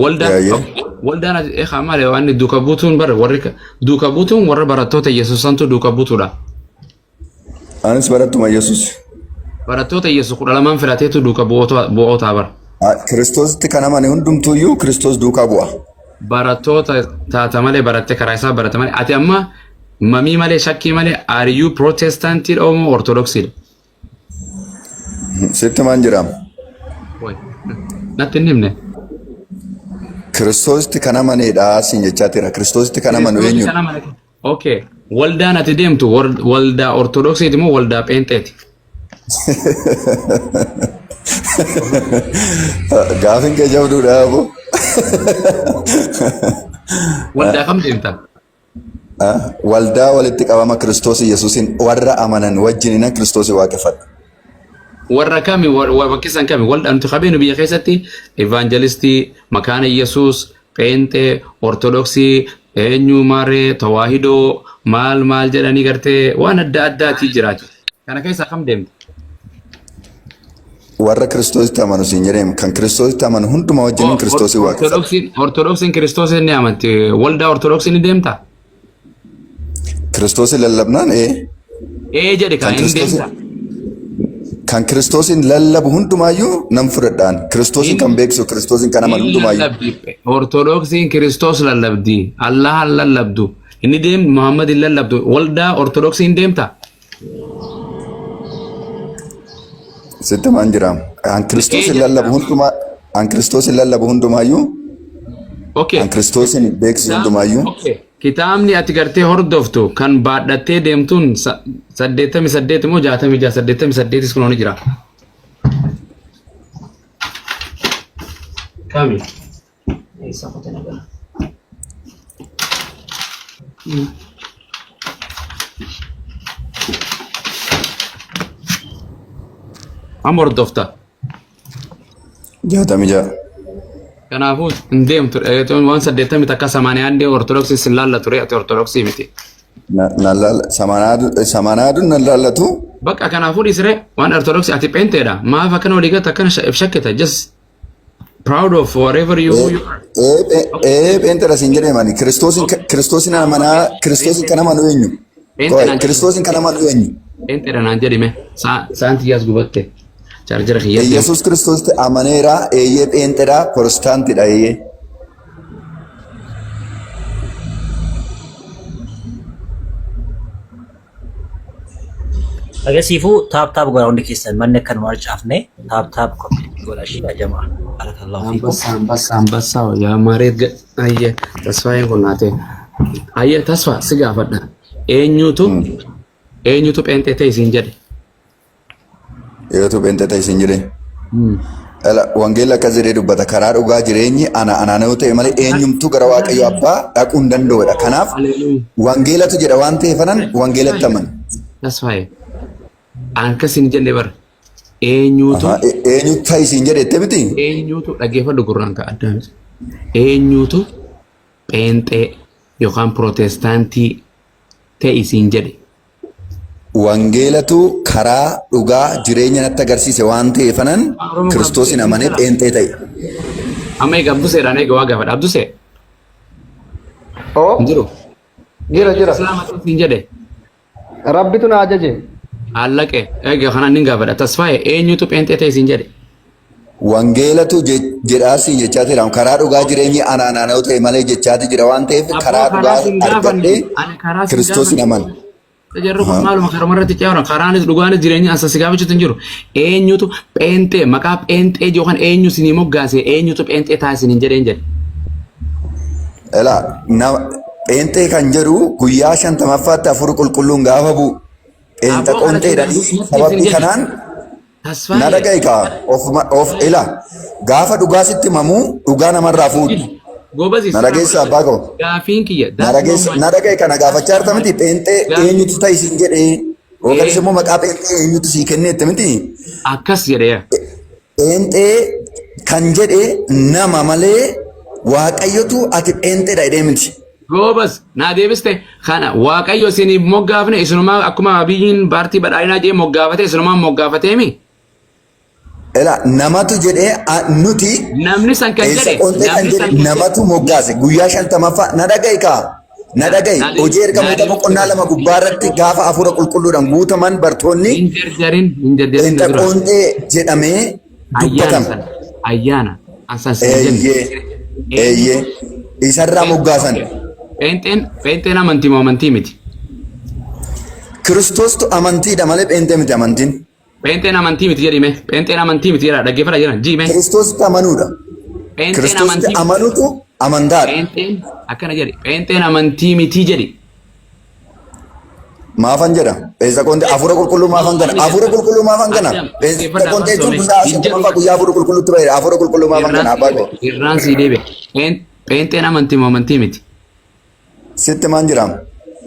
Waldaan
Eeyyee.
waldaan ati malee waan duuka buutuun bara warri duuka buutuun warra barattoota Yesuus santu duuka buutuudha.
Anis barattuma Yesuus.
Barattoota Yesuus 12 filateetu duuka bu'ootaa bara.
Kiristoositti kan amane hundumtuuyyuu Kiristoos duukaa bu'a.
Barattoota taata malee barattee karaa isaa barate malee ati amma mamii malee shakkii malee are you Protestaantiidha moo Ortodoksiidha?
Sitti maan jiraam?
Wai, natti hin himne.
Kiristoositti kan amaneedha siin jechaa jira. Kiristoositti kan amanu
Kiristoositti
eenyudha?
kan amane. Okay. Waldaan ati deemtu waldaa Ortodoksiiti moo waldaa Pheenxeeti?
Gaafin kee jabduudha aboo.
Waldaa kam deemta?
Waldaa walitti qabama Kiristoos Yesuusiin warra amanan wajjiniin Kiristoos waaqeffadha.
Warra kami bakki isaan kami waldaa nuti qabeenu biyya keessatti evangelistii, makaana Yesuus, Pheenxee, Ortodoksii, eenyu maaree, Tawaahidoo, maal maal jedhanii gartee waan adda addaatii jiraatu. Kana keessaa kam deemta?
Warra Kiristoositti amanu siin jedheem kan Kiristoositti amanu hundumaa wajjiniin Kiristoos waaqeffadha.
Ortodoksiin Kiristoos ni amanti. Waldaa Ortodoksii ni deemta?
Kiristoosin lallabnaan ee
Ee jedhe
kan
kan hin
Kiristoos
deemta.
kan Kiristoosin lallabu hundumaayyuu nan fudhadhaan. Kiristoosin kan beeksisu Kiristoosin kan amanu
Hin
hundumaayyuu.
lallabdi. Ortodoksiin Kiristoos lallabdi. Allahan lallabdu. Inni deem Muhammad hin lallabdu. Waldaa Ortodoksii hin deemta?
Sitti maan jiraam. An
Ee
Kiristoosin
jedhe
lallabu hundumaa an Kiristoosin lallabu hundumaayyuu an Kiristoosin beeksisu hundumaayyuu
Okay. Kitaabni ati gartee hordoftu kan baadhattee deemtuun 88 moo 66 88 kun ni jira. Kami? Eessa qote nagaa? Amma hordofta.
66.
Kanaafuu hin deemtu. Waan saddeettamii takka samaaniyaa andee Ortodoksii sin laalla ture ati Ortodoksii miti.
Samanaadun nan laallatu.
Bakka kanaafuu dhiisire waan Ortodoksii ati pheenteedha. Maaf akkana walii galta akkana shakkita just proud of whatever you are.
Ee pheenxeedha siin jedhee mani Kiristoosin Kiristoosin amanaa Kiristoosin kan amanu eenyu?
Pheenxee naan jedhi.
Kiristoosin kan amanu eenyu?
Pheenxeedha naan jedhime. Sa'aan xiyyaas gubatte. Chaarjara kiyyaa.
Yesuus Kiristoositti amaneera eeyyee pheenxeedha Protestaantidha eeyyee.
Agasiifuu tap tap godha hundi keessan manni akkanuma harcaafne tap tap godha ishee jamaa. Barakallahu fiikum.
አንበሳ አንበሳ አንበሳ ያ መሬት አየ ተስፋዬን kun naate ayye tasfa si gaafadha eenyutu eenyutu pheenxee ta'e siin jedhe?
Eenyutu pheenxee ta'e siin jedhe? Dhala wangeelli akkas jedhee dubbata karaa dhugaa jireenyi ana anaan yoo ta'e malee eenyumtuu gara Waaqayyo abbaa dhaquu hin danda'udha. Kanaaf wangeelatu jedha waan ta'eef anan wangeelatti amana.
Tasfaye akkas hin jenne bara eenyutu
Eenyu ta'e siin jedhe jette miti?
Eenyutu dhaggeeffadhu gurraan ka'a addaan eenyutu pheenxee yookaan pirootestaantii ta'e siin jedhe?
Wangeelatu karaa dhugaa jireenya natti agarsiise waan ta'eef anan Kiristoosin amanee pheenxee ta'e.
Amma egaa Abduseedhaan egaa waa gaafadha. Abdusee.
Oo.
Hin jiru.
Jira jira.
Islaama ta'e siin jedhe.
Rabbitu na ajaje.
Allaqe egaa kanaan nin gaafadha. Tasfaye eenyutu pheenxee ta'e siin jedhe?
Wangeelatu jedhaa siin jechaa jira. Karaa dhugaa jireenyi anaan ana yoo ta'e malee jechaati jira waan ta'eef
Abboo
karaa
karaa
dhugaa
siin gaafanne
argadhee
ani karaa siin
Kiristoosin
gaafanne.
amana.
Jarri kun maaluma karuma irratti ce'uudha. Karaanis dhugaanis jireenyi as si gaafachuutu hin jiru. Eenyutu pheenxee maqaa pheenxee yookaan eenyu isinii moggaase eenyutu pheenxee taasisiniin jedheen jedhe.
Elaa nama pheenxee kan jedhu guyyaa 50ffaatti hafuurri qulqulluun gaafa bu'u pheenxa
Aboo kana
qontee jedhanii
natti ibsin
sababii
jedhe.
kanaan na
Tasfaayee.
dhaga'i kaa of of ila gaafa dhugaa sitti himamu dhugaa namarraa fuudhu.
Gobazi
Na dhageessa abbaa koo.
Gaafiin kiyya.
Na dhageessa na dhaga'i kana gaafachaa jirta miti pheenxee eenyutu ta'e siin jedhee yookanis immoo maqaa pheenxee eenyutu sii kenneette miti.
Akkas jedhee.
Pheenxee kan jedhe nama malee Waaqayyotu ati pheenxeedha jedhee miti.
Goobas naa deebiste kana Waaqayyo isiniif moggaafne isinumaa akkuma Abiyyiin paartii badhaadhinaa jedhee moggaafate isinumaa moggaafateemi.
Ela namatu jedhee nuti
Namni san kan
eessa
jedhe
qontee kan
namni
jedhe
san kan jedhe
namatu moggaase guyyaa 50ffaa na dhaga'i kaa na dhaga'i
naa
hojii ergamoota
deebiste
boqonnaa 2 gubbaa irratti gaafa hafuura qulqulluudhaan guutaman bartoonni
hin jarjarin hin jarjarin na
eessa
dura
qontee jedhamee
ayyaana
dubbatama.
san ayyaana an san sin jenne
Eeyyee eeyyee isarraa moggaasan.
Pheenxeen pheenxeen amantii moo amantii miti?
Kiristoostu amantiidha malee pheenxee miti amantiin.
Pheenxeen amantii miti jedhime. Pheenxeen amantii miti jedha dhaggeeffadha jedhan jiime.
Kiristoositti amanuudha.
Pheenxeen
Kiristoositti
amantii miti.
amanuutu amantaadha.
Pheenxeen akkana jedhi. Pheenxeen amantii miti jedhi.
Maafan jedha. Eessa qontee hafuura qulqulluu maafan kana? Hafuura qulqulluu maafan kana?
Adam
Eessa
dhaggeeffadha
qontee
afaan
jechuun
soomee
guyyaa
hin jedhu.
50ffaa guyyaa hafuura qulqulluutti ba'edha. Hafuura qulqulluu maafan
Irraan
kana
sii
abbaa
deebi'e.
koo.
Irraan sii deebi'e. Pheenxeen amantii moo amantii miti?
Sitti maan jira?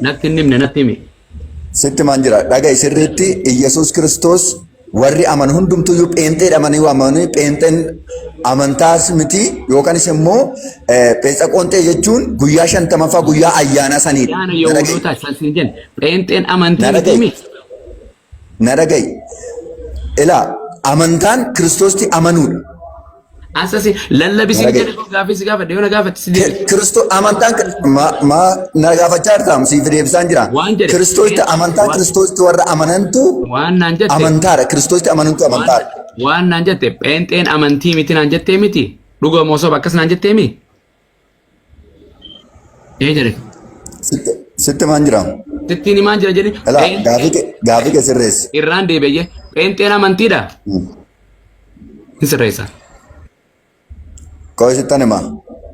Natti hin himne natti himi.
Sitti maan jira? Dhaga'i sirriitti Iyyasuus Kiristoos warri amanu hundumtuyyuu pheenxee dhamanii waamamanii pheenxeen amantaas miti yookaanis immoo pheexa qoonxee jechuun guyyaa 50ffaa guyyaa ayyaanaa saniidha.
Ayyaana
Na dhaga'i.
Yihuudootaa san siin jenne. Pheenxeen amantii
Na
miti
dhaga'i.
himi.
Na dhaga'i. Ilaa amantaan Kiristoosti amanuudha.
Asasi lallabi
Na
siin
dhaga'i.
jedhe kun gaaffii si gaafadhe yoo na gaafatte si deebise.
Kiristoo amantaan ma ma na gaafachaa jirtaam siif deebisaan jira.
Waan jedhe
Kiristoosti amantaan
waan
Kiristoosti warra amanantu
waan naan jette
amantaadha. Kiristoosti amanantu
waan
amantaadha.
waan naan jette pheenxeen amantii miti naan jettee miti dhuga moo soba akkas naan jettee mi? Ee jedhe.
Sitti sitti maan jira?
Sittiin himaan jira jedhi
Ilaa
pheenxeen
gaafii kee sirreessi.
irraan deebi'e pheenxeen amantiidha. Hin sirreessa.
Koo sittan hima.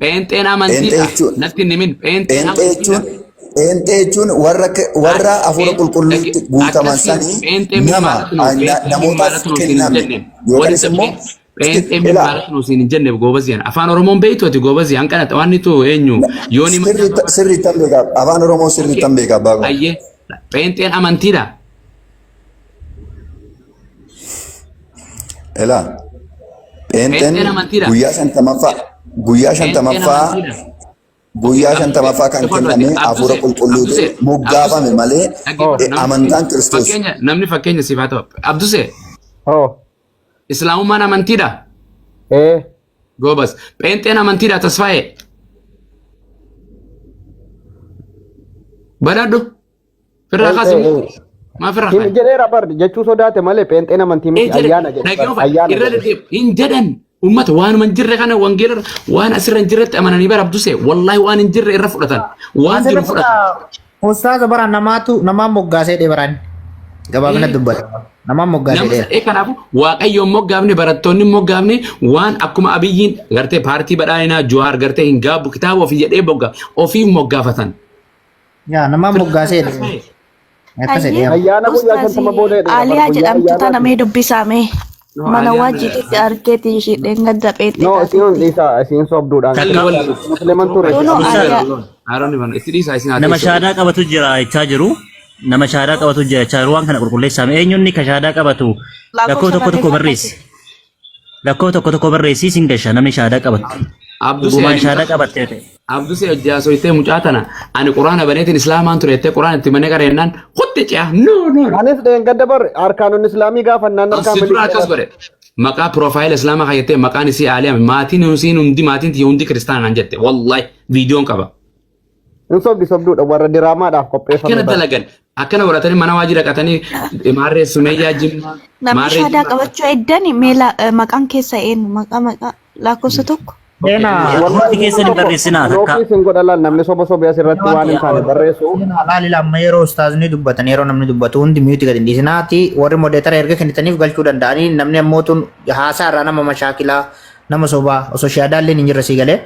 Pheenxeen
Pheenxee
amantiidha.
jechuun
Natti hin himin. Pheenxeen
pheenxee jechuun
amantiidha.
pheenxee jechuun warra warra hafuura qulqulluutti guutaman
Akkasii
sanii
pheenxeen
nama
maalatu nuuf pheenxeen
namootaaf
maalatu nuuf siin hin
kenname
jenne.
yookaanis
Walitti
immoo
pheenxeen
ilaa
maalatu nuuf siin hin jenne goobazii ana. Afaan Oromoon beektu ati goobazii hanqana waan itu eenyu yooni
sirriittan beeka afaan Oromoo sirriittan beeka abbaa koo.
Ayyee pheenxeen amantiidha.
Ilaa pheenxeen
Pheenxeen amantiidha.
guyyaa 50ffaa guyyaa
Pheenxeen
50ffaa
amantiidha.
guyyaa 50ffaa kan kenname hafuura qulqulluutiin
Abduse
moggaafame malee
dhaggeeffadhu namni
amantaan Kiristoos.
fakkeenya namni fakkeenya siif haa ta'u. Abduse
Oh.
Islaamummaan amantiidha.
Eh.
Goobas. Pheenxeen amantiidha Tasfaayee. Badhaadhu. Firraa kaasi. Maa firraa
Hin
kaasi.
jedheera bar jechuu sodaate malee pheenxeen amantii
Ee
miti
jedhe
ayyaana jedhe bar
dhaggeeffa
ayyaana
irra
jedhe.
deddeebi hin jedhan ummata waanuma hin jirre kana wangeela irra waan asirra hin jirretti amananii bara abduse wallaahi waan hin jirre irra fudhatan waan
Asirra
jiru fudhatan.
fudha. Ustaaza bara namaatu namaan moggaasee dhee baraan. Gabaabina
Ee
dubbata. Namaan moggaasee
nama
dheera.
ee kanaafu waaqayyoon moggaafne barattoonni moggaafne waan akkuma abiyyiin gartee paartii badhaadhinaa Jawaar gartee hin gaabbu kitaaba ofii jedhee moggaa ofii moggaafatan.
Yaa namaan moggaasee dheera. Akkas
Ayyee
jedhee.
Ayyaana guyyaa
ustaazi
50 booda jedheera bar
Aaliyaa
guyyaa
jedhamtu tana
ayyaanaati.
mee dubbisaa mee
No,
mana
Aaliyaan
waajjiitti argeeti ishiidheen gadda pheexxee
No isiin
taatutti.
dhiisa isiin sobduudhaan
Kalli wal
musliman ture.
Kunoo Aaliyaa
Aaroon Ivan itti dhiisaa isin haa
Nama
teessu.
shaadaa qabatu jira jechaa jiru. Nama shaadaa qabatu jira jechaa jiru. Waan kana qulqulleessaa. Eenyuun ka shaadaa qabatu lakkoo
lakkoofsa
tokko tokko
barreeffadhaati.
barreessi. Lakkoo tokko tokko barreessii sin gasha namni shaadaa qabatu.
Abdusee
Dhugumaan
ani
shaadaa
mucaa
qabatte yoo ta'e.
Abdusee hojjaasoytee mucaa tana ani quraana baneetiin islaamaan ture jettee quraana itti banee qareennaan kutti ce'a no no no.
Anis dheengadda bar arkaanonni islaamii gaafannaan harkaa
Si dura
miliqee
akkas godhe maqaa piroofaayila islaamaa kayyattee maqaan isii aaliyaa maatiin isiin hundi maatiin tiyya hundi kiristaana naan jette wallahi viidiyoon qaba.
Hin sobdi sobduudha warra diraamaadhaaf qopheeffame
Akkana
bar.
dalagan. Akkana godhatanii mana waajjira dhaqatanii maarree Sumeeyyaa Jimmaa
Namni
maarree
shaadaa
Jimmaa.
qabachuu eddani mee maqaan keessa eenyu maqaa maqaa lakkoofsa tokko.
Seenaa
Hundi keessan hin barreessinaa takka.
Yookiin isin godha laal namni soba sobee asirratti waan hin taane barreessu.
Seenaa laali amma yeroo ustaazni dubbatan yeroo namni dubbatu hundi miyuuti gadi hin dhiisinaati warri modeetara erga kennitaniif galchuu danda'anii namni ammoo tun haasaa irraa nama mashaakilaa nama sobaa osoo shaadaalleen hin jirre sii galee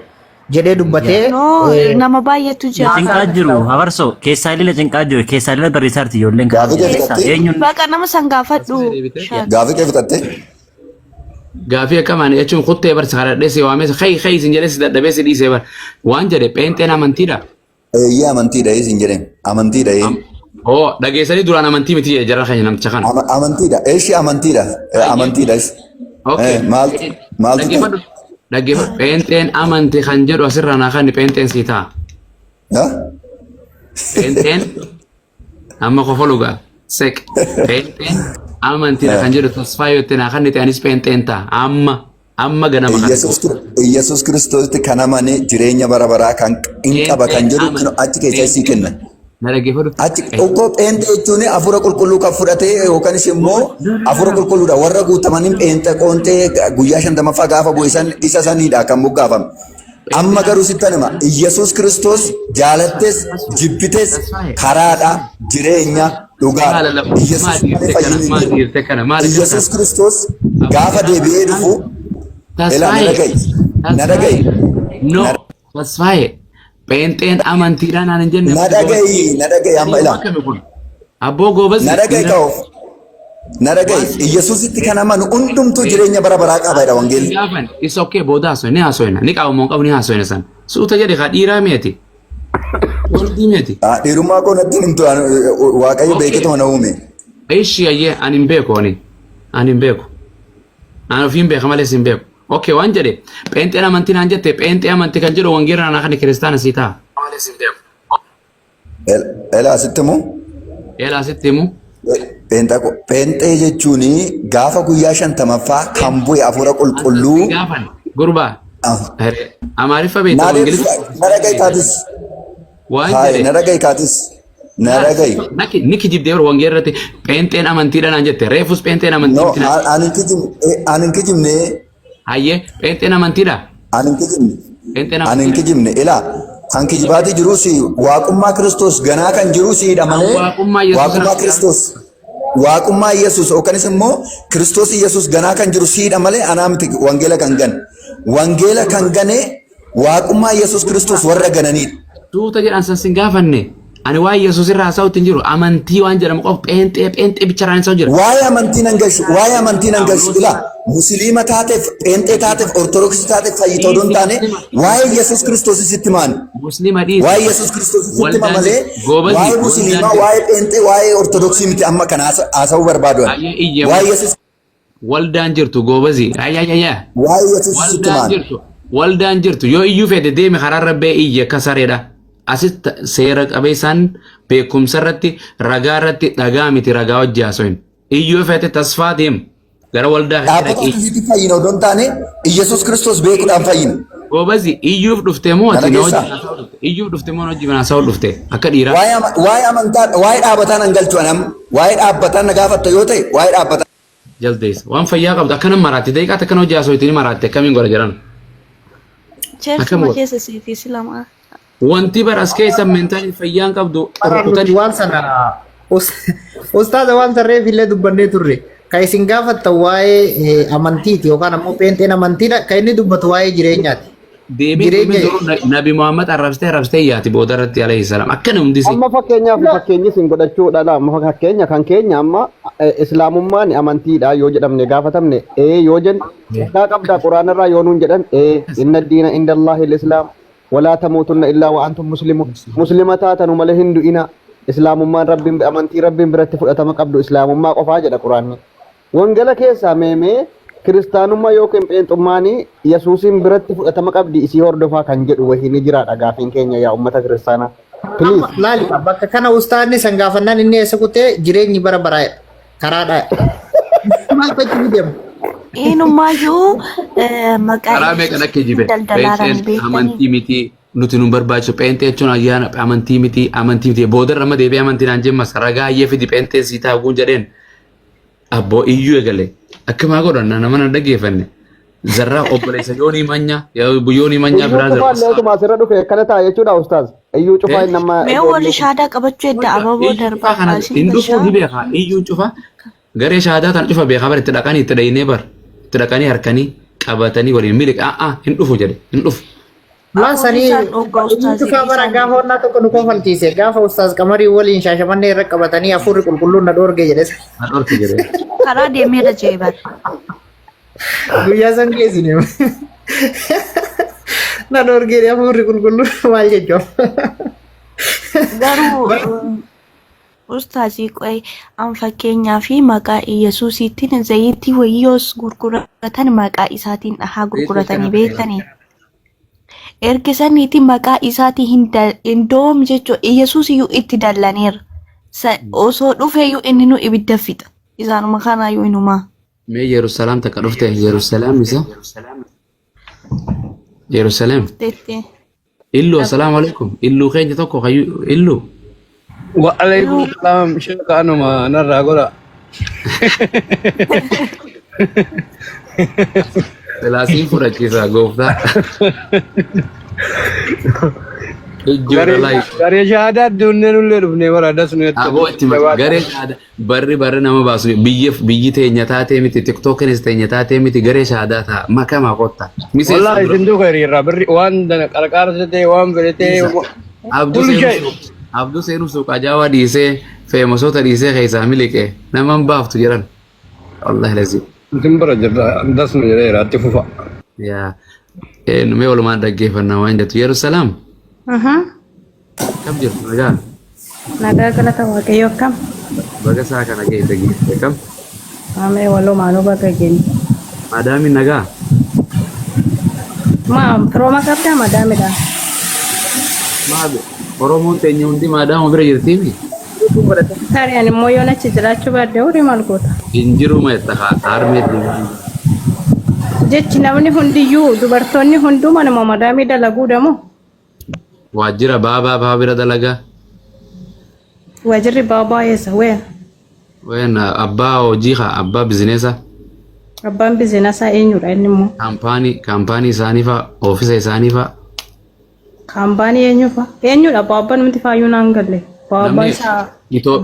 jedhee dubbatee
No nama baay'eetu jira.
Cinqaa jiru hafarsoo keessaa illee cinqaa jiru keessaa illee barreessaa jirti ijoolleen
Gaafii kee
keessaa
fixattee?
eenyuun
Baqa nama san gaafadhu.
Gaafii kee fixattee?
Gaafii akkamaani jechuun kuttee barsi kadhadhee si waamee kai kai isin jedhee si dadhabee si dhiisee bar waan jedhe pheenxeen amantiidha.
Eeyyee amantiidha isin jedheen. Amantiidha ee.
Oo dhageessanii duraan amantii miti jedhe jara keenya namticha kana.
Amantiidha. Eeshi amantiidha. Amantiidha.
Okay.
Maaltu maaltu ta'e?
Dhaggeeffadhu. Dhaggeeffadhu. Pheenxeen amantii kan jedhu asirraa naa kan pheenxeen sii ta'a.
Ha?
Pheenxeen amma kofa lugaa. Seq. Pheenxeen amantiidha kan jedhu tasfaa yoo itti naa kan anis pheenxeen ta'a. Amma amma ganama kana.
Iyyasuus Kiristoositti kan amane jireenya bara baraa kan hin qaba kan jedhu achi keessaa isii kenna.
Na dhaggeeffadhu.
Achi okkoo pheenxee jechuun hafuura qulqulluu kan fudhate yookanis immoo hafuura qulqulluudha warra guutamaniin pheenxe qoontee guyyaa 50ffaa gaafa bu'e san isa saniidha kan moggaafame. Amma garuu sittan hima Iyyasuus Kiristoos jaalattes jibbites karaadha jireenya dhugaadha. Iyyasuus malee fayyinni hin
Maal
jiru.
dhiirte kana maal
Iyyasuus Kiristoos gaafa deebi'ee dhufu ilaa na dhaga'i na dhaga'i
No, Tasfaayee. Pheenxeen amantiidhaan naan hin jenne.
na dhaga'i na dhaga'i amma ilaa.
Akkami kun? Abboo goobas.
Na dhaga'i ka'oo. Na dhaga'i. Iyyasuusitti kan amanu hundumtuu jireenya bara baraa qaba jedha wangeelli.
Gaafan isa okay booda haasofne ni haasofna ni qabamu hin qabu ni haasofna san. Suuta jedhe kaa dhiiraa mi'ati. Waldii mi'ati.
Ah, Dhiirummaa koo natti hin himtu Waaqayyo beeketuma na uume.
Ishi ayyee ani hin beeku ani. Ani hin beeku. Ani ofiin beeka malee sin beeku. Okay waan jedhe pheenxeen amantii naan jette pheenxee amantii kan jedhu wangeela naa kan kiristaana sii ta'a.
Elaa sitti himu
Eelaa sitti himu.
Pheenxee jechuun gaafa guyyaa 50ffaa kan bu'e hafuura qulqulluu.
Gaafan gurbaa. Amaariffa beekta
Naa
Ingiliffa.
na dhaga'i kaatis.
Waan
Hayi
jedhe.
na dhaga'i kaatis. Na dhaga'i.
Ni kijibdee yeroo wangeela irratti pheenxeen amantiidha naan jette reefus pheenxeen amantii
No,
miti naan.
ani hin kijibne. Ani hin kijibne.
Hayyee pheenxeen amantiidha.
Ani hin kijibne.
Pheenxeen
Ani hin
amantiidha.
kijibne. Ilaa kan kijibaatii jirus waaqummaa Kiristoos ganaa kan jiru siidha malee
Waaqummaa Yesuus
waaqummaa Kiristoos waaqummaa Yesuus yookanis immoo Kiristoos Yesuus ganaa kan jiru siidha malee anaa miti wangeela kan gane. Wangeela kan gane waaqummaa Yesuus Kiristoos warra gananiidha.
Tuuta jedhan san sin gaafanne. Ani waa'ee Yesuus irraa haasa'utti hin jiru. Amantii waan jedhamu qofa pheenxee pheenxee bicharaan haasa'u jira.
Waa'ee amantii nan gashu, waa'ee amantii nan gashu. Ilaa musliima taateef, pheenxee taateef, ortodoksii taateef fayyitoo odoo hin taane waa'ee Yesuus Kiristoos sitti himaan.
Musliima dhiisi.
Waa'ee Yesuus Kiristoos sitti hima
Waldaan
malee
goobazii,
waa'ee musliimaa,
waldaan
waa'ee pheenxee, waa'ee ortodoksii miti amma kana haasa'uu barbaadu. ani.
Baay'ee iyya.
Waa'ee Yesuus
Waldaan jirtu goobazii. Ayyaayyaa.
waa'ee Yesuus sitti
Waldaan
himaan.
jirtu. Waldaan jirtu yoo iyyuu fedhe deemi karaarra ba'ee iyya akka sareedha. Asitti seera qabeessaan beekumsa irratti ragaa irratti dhagaa miti ragaa hojii haasa'in. Iyyuu fedhe tasfaa deemu. Gara waldaa keessa
Dhaabbata
dhaqii.
akkasiitti fayyina odoo hin taane Yesuus Kiristoos beekuudhaan fayyina.
Goobazi iyyuuf dhufte moo
Kana
ati na
keessaa
wajjin haasa'uu dhufte? Iyyuuf dhufte moo na wajjin haasa'uu dhufte? Akka dhiiraa.
waa'ee amantaa waa'ee dhaabbataa nan galchu anam waa'ee dhaabbataa na gaafatta yoo ta'e waa'ee dhaabbataa
Jaldeessa. Waan fayyaa qabdu akkana maraatte daqiiqaa takka na hojii haasa'u ittiin maraatte akkamiin godha jedhan. Akkam
Cheersuma
godha?
keessa siifi si lama.
Wanti bara as keessa mentaalii fayyaan qabdu
Nuti
rukutanii
waan sana ustaaza waan sarreef illee dubbannee turre. Kan isin gaafattan waa'ee amantiiti yookaan ammoo pheenxeen amantiidha. Kan inni dubbatu waa'ee jireenyaati.
Deemee
Jireenya
deemee duruu Nabi Muhammad arrabsitee arrabsitee yaati booda irratti alayhi salaam. Akkana hundisi.
Amma fakkeenyaaf fakkeenyi isin godhachuudha la amma fakkeenya kan keenya amma islaamummaan amantiidha yoo jedhamne gaafatamne ee yoo jenne ragaa qabdaa quraanarraa yoo nuun jedhan ee inna diina inda Allahi islaam walaa tamuutunna illaa wa antum muslimun muslima taatanu malee hin du'ina islaamummaan rabbiin amantii rabbiin biratti fudhatama qabdu islaamummaa qofaa jedha quraanni. Wangela keessaa meemee kiristaanummaa yookiin pheenxummaanii Yesuusiin biratti fudhatama qabdi isii hordofaa kan jedhu wahii ni jiraadha gaafiin keenya yaa ummata kiristaanaa. Please.
Amma laali bakka kana ustaanni san gaafannaan inni eessa kutee jireenyi bara baraa'edha. Karaadha. Maal fachi deema?
Eenyummaayyuu maqaa
Karaa meeqan akka jibe.
daldalaadhaan
Pheenxeen
beekanii.
amantii miti. Nuti nun barbaachisu pheenxee jechuun ayyaana amantii miti amantii miti boodarra amma deebi'ee amantii naan jemmas ragaa ayyee fidi pheenxee sii taaguun jedheen abboo iyyuu eegale akkamaa godhan nama na dhaggeeffanne zarraa obboleessa yoonii manya yoonii manyaa
Iyyuu
biraa
cufaa illee utuma asirra dhufe akkana ta'a jechuudha ustaaz. Iyyuu cufaa inni amma
Mee warri shaadaa qabachuu edda ababoo
Iyyuu cufaa
darbaa
kana
isin
hin dhufuu
gashaa.
ni beekaa iyyuu cufaa garee shaadaa tan cufa beekaa bar itti dhaqanii itti dhaynee bar itti dhaqanii harkanii qabatanii waliin miliqa a'aa hin dhufu jedhe hin dhufu.
Maa
Afuurri
sanii
isaan dhoggaa
iyyuu
ustaazii
cufaa bara
dhiisaan
gaafa onnaa tokko nu kofalchiise gaafa ustaaz qamarii waliin shaashamannee irra qabatanii hafuurri qulqulluun na dhoorge jedhe.
Na dhorki jedhe.
Karaa deemeera jee bar.
Guyyaa san geessine. Na dhoorge hafuurri qulqulluun maal jechuudha.
Garuu Ustaazii qoy an fakkeenyaa fi maqaa Iyyasuusiittiin zayitii wayii yoos gurguratan maqaa isaatiin dhahaa gurguratanii beektanii. Erga saniiti maqaa isaatii hin indoom jechuun Iyyasuus iyyuu itti dallaneera. Osoo dhufeeyyuu inni nu ibidda fixa. Isaanuma kanaayyuu inumaa.
Mee Yerusalaam takka dhufte Yerusalaam isa Yerusalaam
Dhufteetti.
Illuu assalaamu alaikum illuu keenya tokko kayyuu illuu
Wa'alaikum salam sheekh anuma narraa godha.
Silaasiin fudhachiisa gooftaa. Ijjoodha
Garee
laayif.
garee shahaadaa dunnee nullee dhufnee bara das nu jettu.
Aboo itti maqaa garee shahaadaa barri barri nama baasu biyyi biyyi teenya taatee miti tiktookinis teenya taatee miti garee shahaadaa ta'a makamaa kotta. Miseensa
Wallahi
dura.
isin duuka hiriirra birri waan dana qarqaarsa ta'e waan fedhe ta'e
Dhiisa. Abduu
kulli
seenuu
shay.
suuq Abduu seenuu suuqaa jaawaa dhiisee feemasoota dhiisee keessaa miliqe nama hin baaftu jedhan. Wallahi lazii.
Isin bira jirra das nu jedheera itti fufa.
Yaa. Mee walumaan dhaggeeffannaa waan jettu. Yerusalaam akkam jirtu nagaa?
Nagaa galata Waaqayyoo akkam?
Baga isaa kana geesse geesse akkam?
Amee walumaanuu baga geenye.
Maadaamiin nagaa?
Maa firooma qabdaa madaamidha.
Maal Oromoon teenya hundi maadaama bira jirtiimi?
Tarii ani immoo yoon achi jiraachuu baadde horii maal goota?
Hin jiru ma jetta kaa harmee
Jechi namni hundiyyuu dubartoonni hunduu manuma madaamii dalaguu damoo?
Waajjira baabaa baa bira dalagaa.
Waajirri baabaa eessa? Ween?
Ween abbaa hojii kaa abbaa bizineesa
Abbaan bizinesaa eenyudha inni immoo?
kaampaanii kaampaanii isaanii faa oofisa isaanii faa.
Kaampaanii eenyu faa? Eenyudha baabbaan nuti faayyuu naan galle. Baabbaan
Namni
isaa abbaa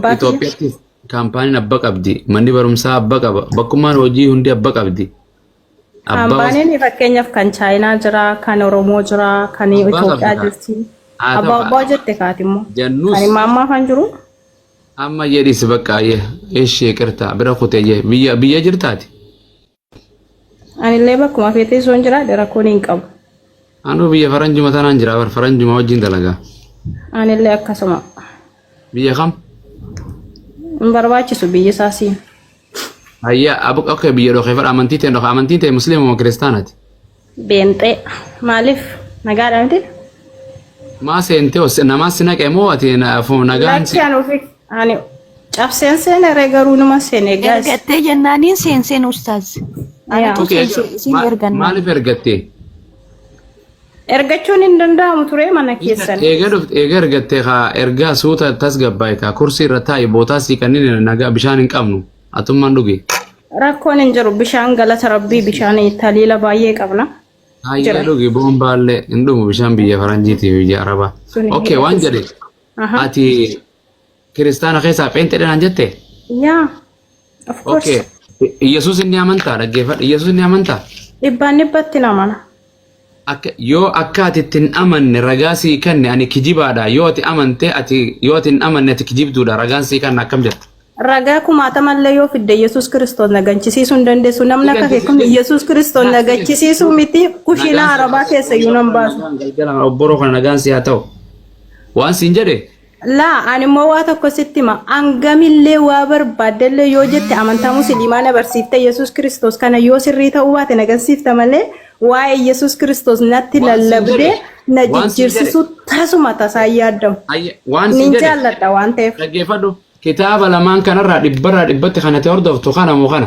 kiyya?
Itoophiyaatti kaampaaniin abba qabdi. Manni barumsaa abba qaba. Bakkummaan hojii hundi abba qabdi. Abbaa
Kaampaaniin fakkeenyaaf kan Chaayinaa jira, kan Oromoo jira, kan
abbaa
Itoophiyaa
qabdi kaa.
jirti.
Haa ta'u
Abbaa
kaa.
abbaa jette kaati immoo.
Jennus
Kan immaammaa kan jiru
amma jedhis bakka ayyee ishee qirtaa bira kutee jee biyya biyya jirtaati.
anillee bakkuma feetee osoo hin jiraadhe rakkoon hin qabu.
Anuu biyya faranjuma tanaan jira bar faranjuma wajjin dalagaa.
Anillee akkasuma.
Biyya kam?
Hin barbaachisu biyyi isaa siin.
Hayya abu okay biyya dhokee fadha amantii ta'e dhoka amantiin ta'e musliima moo kiristaanaati?
Beenxee maaliif nagaadha miti?
Maa seentee os namaa si naqe moo ati nagaan si
Lakki ani ofi ani cabseen seene garuu numa seene gaas.
Ergattee jennaaniin seenseen ustaaz.
Yaa.
Anatu
Okay,
seense isin ergannaan.
maaliif ergattee?
Ergachuun hin danda'amu ture mana keessan.
Eega dhufte eega ergattee kaa ergaa suuta tasgabbaa'e kaa kursii irra taa'i bootaa sii kanneen nagaa bishaan hin qabnu atummaan dhugi.
Rakkoon hin jiru bishaan galata rabbii bishaan taliila baay'ee qabna.
Hayyee
Jira.
dhugi boombaallee hin dhumu bishaan biyya faranjiitii fi biyya arabaa.
Suni
Okay waan jedhe
Aha.
ati kiristaana keessaa pheenxeedha naan jette?
Yaa. Of course.
Okay. Iyyasuus inni amantaa dhaggeeffadhu. Iyyasuus inni amantaa?
Dhibbaan dhibbatti namana.
Akka yoo akka ati itti hin amanne ragaa sii kanne ani kijibaadha. Yoo ati amante ati yoo ati hin amanne ati kijibduudha. Ragaan sii kanna akkam jetta?
Ragaa kumaatamallee yoo fidde Yesuus Kiristoos na ganchisiisuu hin dandeessu. Namni akka kee kun Yesuus Kiristoos na ganchisiisuu miti kushiinaa Arabaa keessa iyyuu nan baasu.
Galgala obboroo kana nagaan sii haa ta'u. Waan siin jedhe
Laa ani immoo waa tokko sitti hima. Hangamillee waa barbaaddellee yoo jette amantaa musliimaa na barsiifte Yesuus Kiristoos kana yoo sirrii ta'uu baate na gansiifta malee waa'ee Yesuus Kiristoos natti
Waan siin
lallabdee
jedhe
na
waan siin jedhe
jijjiirsisuu tasuma tasaa hin yaadamu.
ayya waan siin
Nin
jedhe
jaalladha waan ta'eef.
dhaggeeffadhu kitaaba lamaan kanarraa dhibbarraa dhibbatti kan ati hordoftu kana moo kana.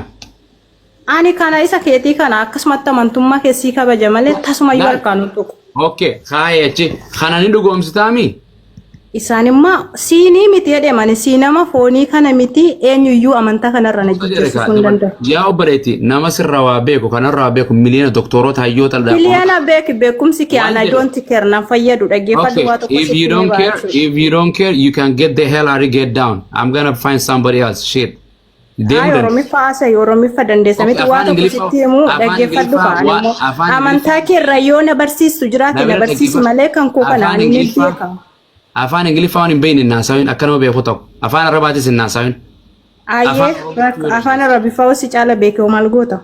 Ani kana isa keetii kana akkasumatti amantummaa keessii kabaja malee tasumayyuu
Laal
harkaan hin tuqu.
Okay, kaayee achi. Kana ni dhugoomsitaami?
Isaan immoo siinii miti jedhamani sii nama foonii kana miti eenyuyyuu amantaa kanarra na jijjiirsisuu hin danda'u.
Yaa obboleetti, nama sirra waa beeku kanarra waa beeku miliyoona doktoroota hayyoota
Miliyoona beeki beekumsi kee ana don't care nan fayyadu dhaggeeffadhu
Okay,
waa tokko
if
sitti
you don't
himee
care,
ba'a.
if you don't care, you can get the hell out of get down. I'm gonna find somebody else. Shit. Deemuu
Ay,
dandeessa.
Oromiffa haasa'e Oromiffa dandeessa
Okay,
miti waa
afaan
tokko
Ingiliffaa
sitti himuu
afaan
dhaggeeffadhu
Ingiliffaa
kaan
waa
immoo
afaan
amantaa
Ingiliffaa
kee irra yoo na barsiistu jiraate
na
na
bira
barsiisi
dhaggeeffadhu.
malee kan koo kana
Afaan
ani ni
Ingiliffaa
beeka.
afaan Ingiliffaa waan hin beekne hin haasawin akka nama beeku tokko. Afaan Arabaatis hin haasawin.
Ayyee
Afaan Oromoo
afaan Arabiffaa si caala beeke hoo maal goota?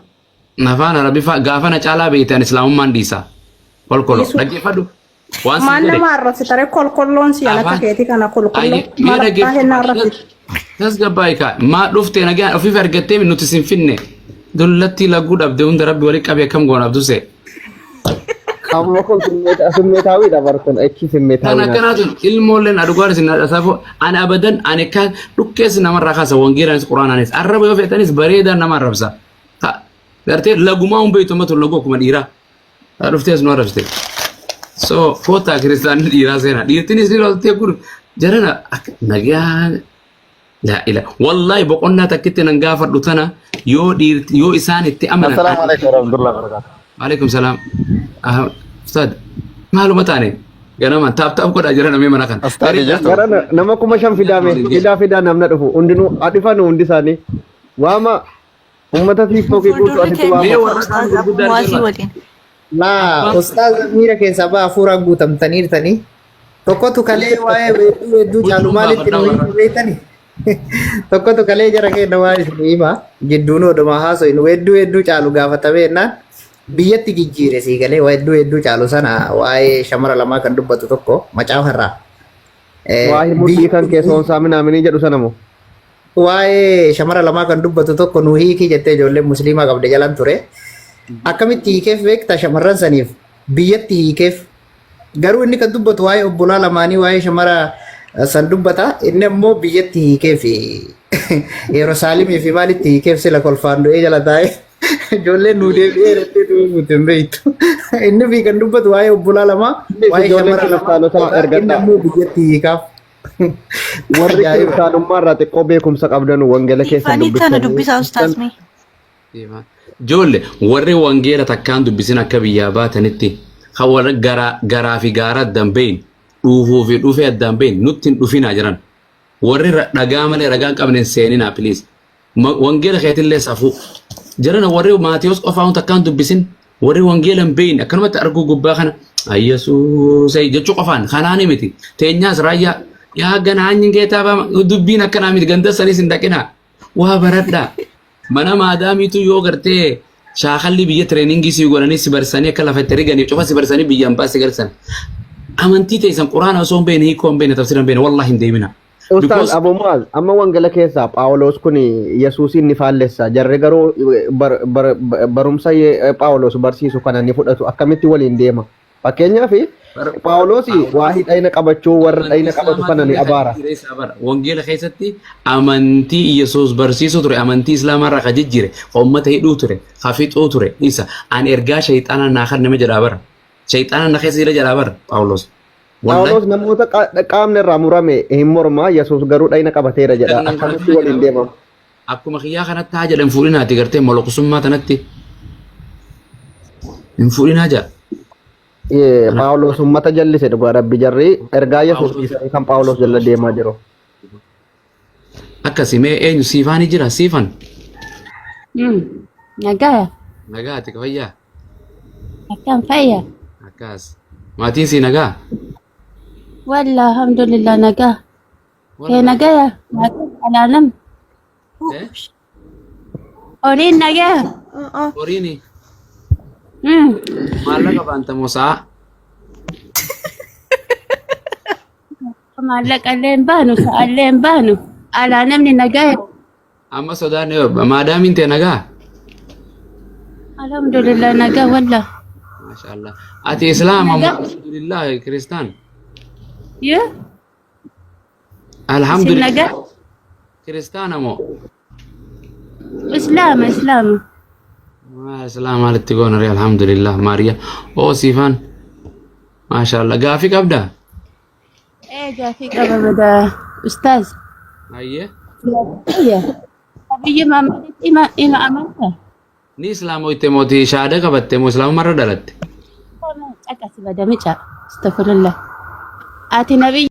Afaan Arabiffaa gaafa na caalaa beekte ani Islaamummaan dhiisa. Kolkolo
Dhiisuu.
dhaggeeffadhu. Waan siin
Maal
jedhe.
nama arrabsita ree kolkolloon si an akka
Afaan
keetii kana kolkolloo
Ayyee mee
maal abbaa hennaa arrabsita.
Tasgabbaa'ii kaa maa dhuftee nagaan ofiif argattee nuti sin finne dullatti laguu dhabde hunda rabbi walitti qabee akkam goona abdusee.
Amma kun simmeetaawiidha bar kun achi
Kan
simmeetaawii naati.
akkanaa tun ilmoolleen adhugaan isin dhasaafoo ani abadan ani kan dhukkeessi namarraa kaasa wangeelaanis quraanaanis arraba yoo feetanis bareedaan nama arrabsa. Gartee lagumaa hun beektu amma tun laguu akkuma dhiiraa. Haa dhuftee as nu arrabsite. So kootaa kiristaanni dhiiraa seenaa dhiirtinis ni loltee kun jarana akka nagaa laa ila wallaahi boqonnaa takkitti nan gaafadhu tana yoo dhiirti yoo isaan itti amanan
Assalamu alaikum warahmatullahi wabarakatuh.
Alaikum salaam. Ah, Ustaad, maaluma taane ganama taap taap godhaa jira namni mana kana.
Ustaadi jirtu?
Gara nama 5,000 fidaame fidaa fidaa namna dhufu hundinuu adhifanu hundi isaanii waama ummata tiiktookii guutuu
Fuuldurri
asitti
keenya
Mee
waama.
warra kaan
Ustaaz Abu
gurguddaa
Muwaazii
jira.
waliin.
Laa ustaaz miira keessaa ba'a hafuuraan guutamtaniirtanii. Tokkotu kalee waa'ee weedduu weedduu caalu
Huccuu
maalitti
baafadhaa
nu
warra.
himu beektani? Tokkotu kalee jara keenya waan isin hima jidduun oduma haasoin weedduu weedduu caalu gaafatamee jennaan biyyatti jijjiire sii galee weedduu weedduu caalu sana waa'ee shamara lamaa kan dubbatu tokko macaafa irraa.
Waa'ee mudhii kan keessoonsaa minaaminii jedhu sana moo?
Waa'ee shamara lamaa kan dubbatu tokko nu hiikii jettee ijoolleen musliimaa qabde jalan ture. Akkamitti hiikeef beekta shamarran saniif biyyatti hiikeef. Garuu inni kan dubbatu waa'ee obbolaa lamaanii waa'ee shamara san dubbata. Inni ammoo biyyatti hiikeef Yerusaalemii fi maalitti hiikeef sila kolfaan du'ee jala taa'ee ijoolleen nu deebi'ee jettee tuufuutti hin beektu. Inni fi kan dubbatu waa'ee obbolaa lamaa waa'ee
Ijoolleen
shamara lamaa
kiristaanotaa
dubbata. Inni
ergadhaa.
ammoo biyyatti hiikaaf.
Warri
Ajaa'iba.
kiristaanummaa irraa xiqqoo beekumsa qabdan wangeela keessan
Siifanii tana
dubbistanii
dubbisaa ustaaz mee.
Ijoollee warri wangeela takkaan dubbisin akka biyyaa baatanitti kan warra garaa garaa fi gaara addaan bahin dhuufuu fi dhufee addaan bahin nutti hin dhufinaa jiran. Warri dhagaa malee ragaa hin qabne hin seeninaa please. Wangeela keetillee safuu. Jarana warri Maatiyos qofaa hun takkaan dubbisin warri wangeela hin beekne akkanumatti arguu gubbaa kana Yesuus jechuu qofaan kanaani miti. Teenyaas raayyaa yaa gana anyin geetaa baama dubbiin akkanaa miti ganda sanis hin dhaqinaa. Waa baradhaa. Mana maadaamiitu yoo gartee shaakalli biyya tireeningii si godhanii si barsanii akka lafa itti riganiif cufa si barsanii biyyaan baasii galsan. Amantii teessan quraana osoo hin beekne hiikoo hin beekne tafsira hin beekne wallahi hin deemina.
Ustaaz
Because
Abu Muaz amma wangela keessaa Phaawulos kun Yesuusiin ni faallessa. Jarri garuu barumsa Phaawulos barsiisu kana ni fudhatu. Akkamitti waliin deema? Fakkeenyaaf Phaawulos waa'ee dhayna qabachuu warra
amantii
dhayna qabatu
Islaamaa
kana ni
illee kan
abaara.
jijjiire isa bara. Wangeela keessatti amantii Yesuus barsiisuu ture, amantii Islaamaa irraa kan jijjiire, kan uummata hidhuu ture, kan fixuu ture isa. Ani ergaa shayxaanaa naa kenname jedhaa bara. Shayxaanaa na keessa jira jedhaa bara Phaawulos. Wallahi
Phaawulos namoota qaamni irraa murame hin morma Yesuus garuu dhayna qabateera jedha. Akkamitti waliin deemama?
Akkuma kiyyaa kanatti haa jedhan fuudhinaati gartee molokusummaa tanatti hin fuudhinaa jedha.
Phaawulos uummata jallise dhugaa rabbi jarri ergaa Yesuus dhiisanii kan Phaawulos jala deemaa jiru.
Akkasi mee eenyu siifaani jira siifan.
Nagaa
Nagaa ati fayyaa.
akkam fayya?
Akkas. Maatiin sii nagaa.
Walla alhamdulillah nagaa. Kee nagaya? Maatiin alaa nam?
Eh?
Horiin nagaya?
Horiini maallaqa baantamoo sa'a.
Maallaqa illee hin baanu, sa'a illee hin baanu. Alaa namni nagaya.
Amma sodaanne maadaamiin tee nagaa.
Alhamdulillah nagaa walla.
Maashaallah. Ati islaama moo
Nagaa.
alhamdulillah kiristaan?
Yoo isin
Alhamdulillah.
nagaa?
Kiristaana moo?
Islaama islaama.
Islaama maalitti goona ree alhamdulillah Maariya. Oo siifaan. Maashaallah gaafii qabdaa?
Ee gaafii qaba badaa ustaaz.
Ayyee.
Nabiyyi Muhammaditti ima ima amanta.
Ni islaamoyte mooti shaada qabatte moo islaamumarra dhalatte?
Caqasi bada mica. Astagfirullah. Ati nabiyyi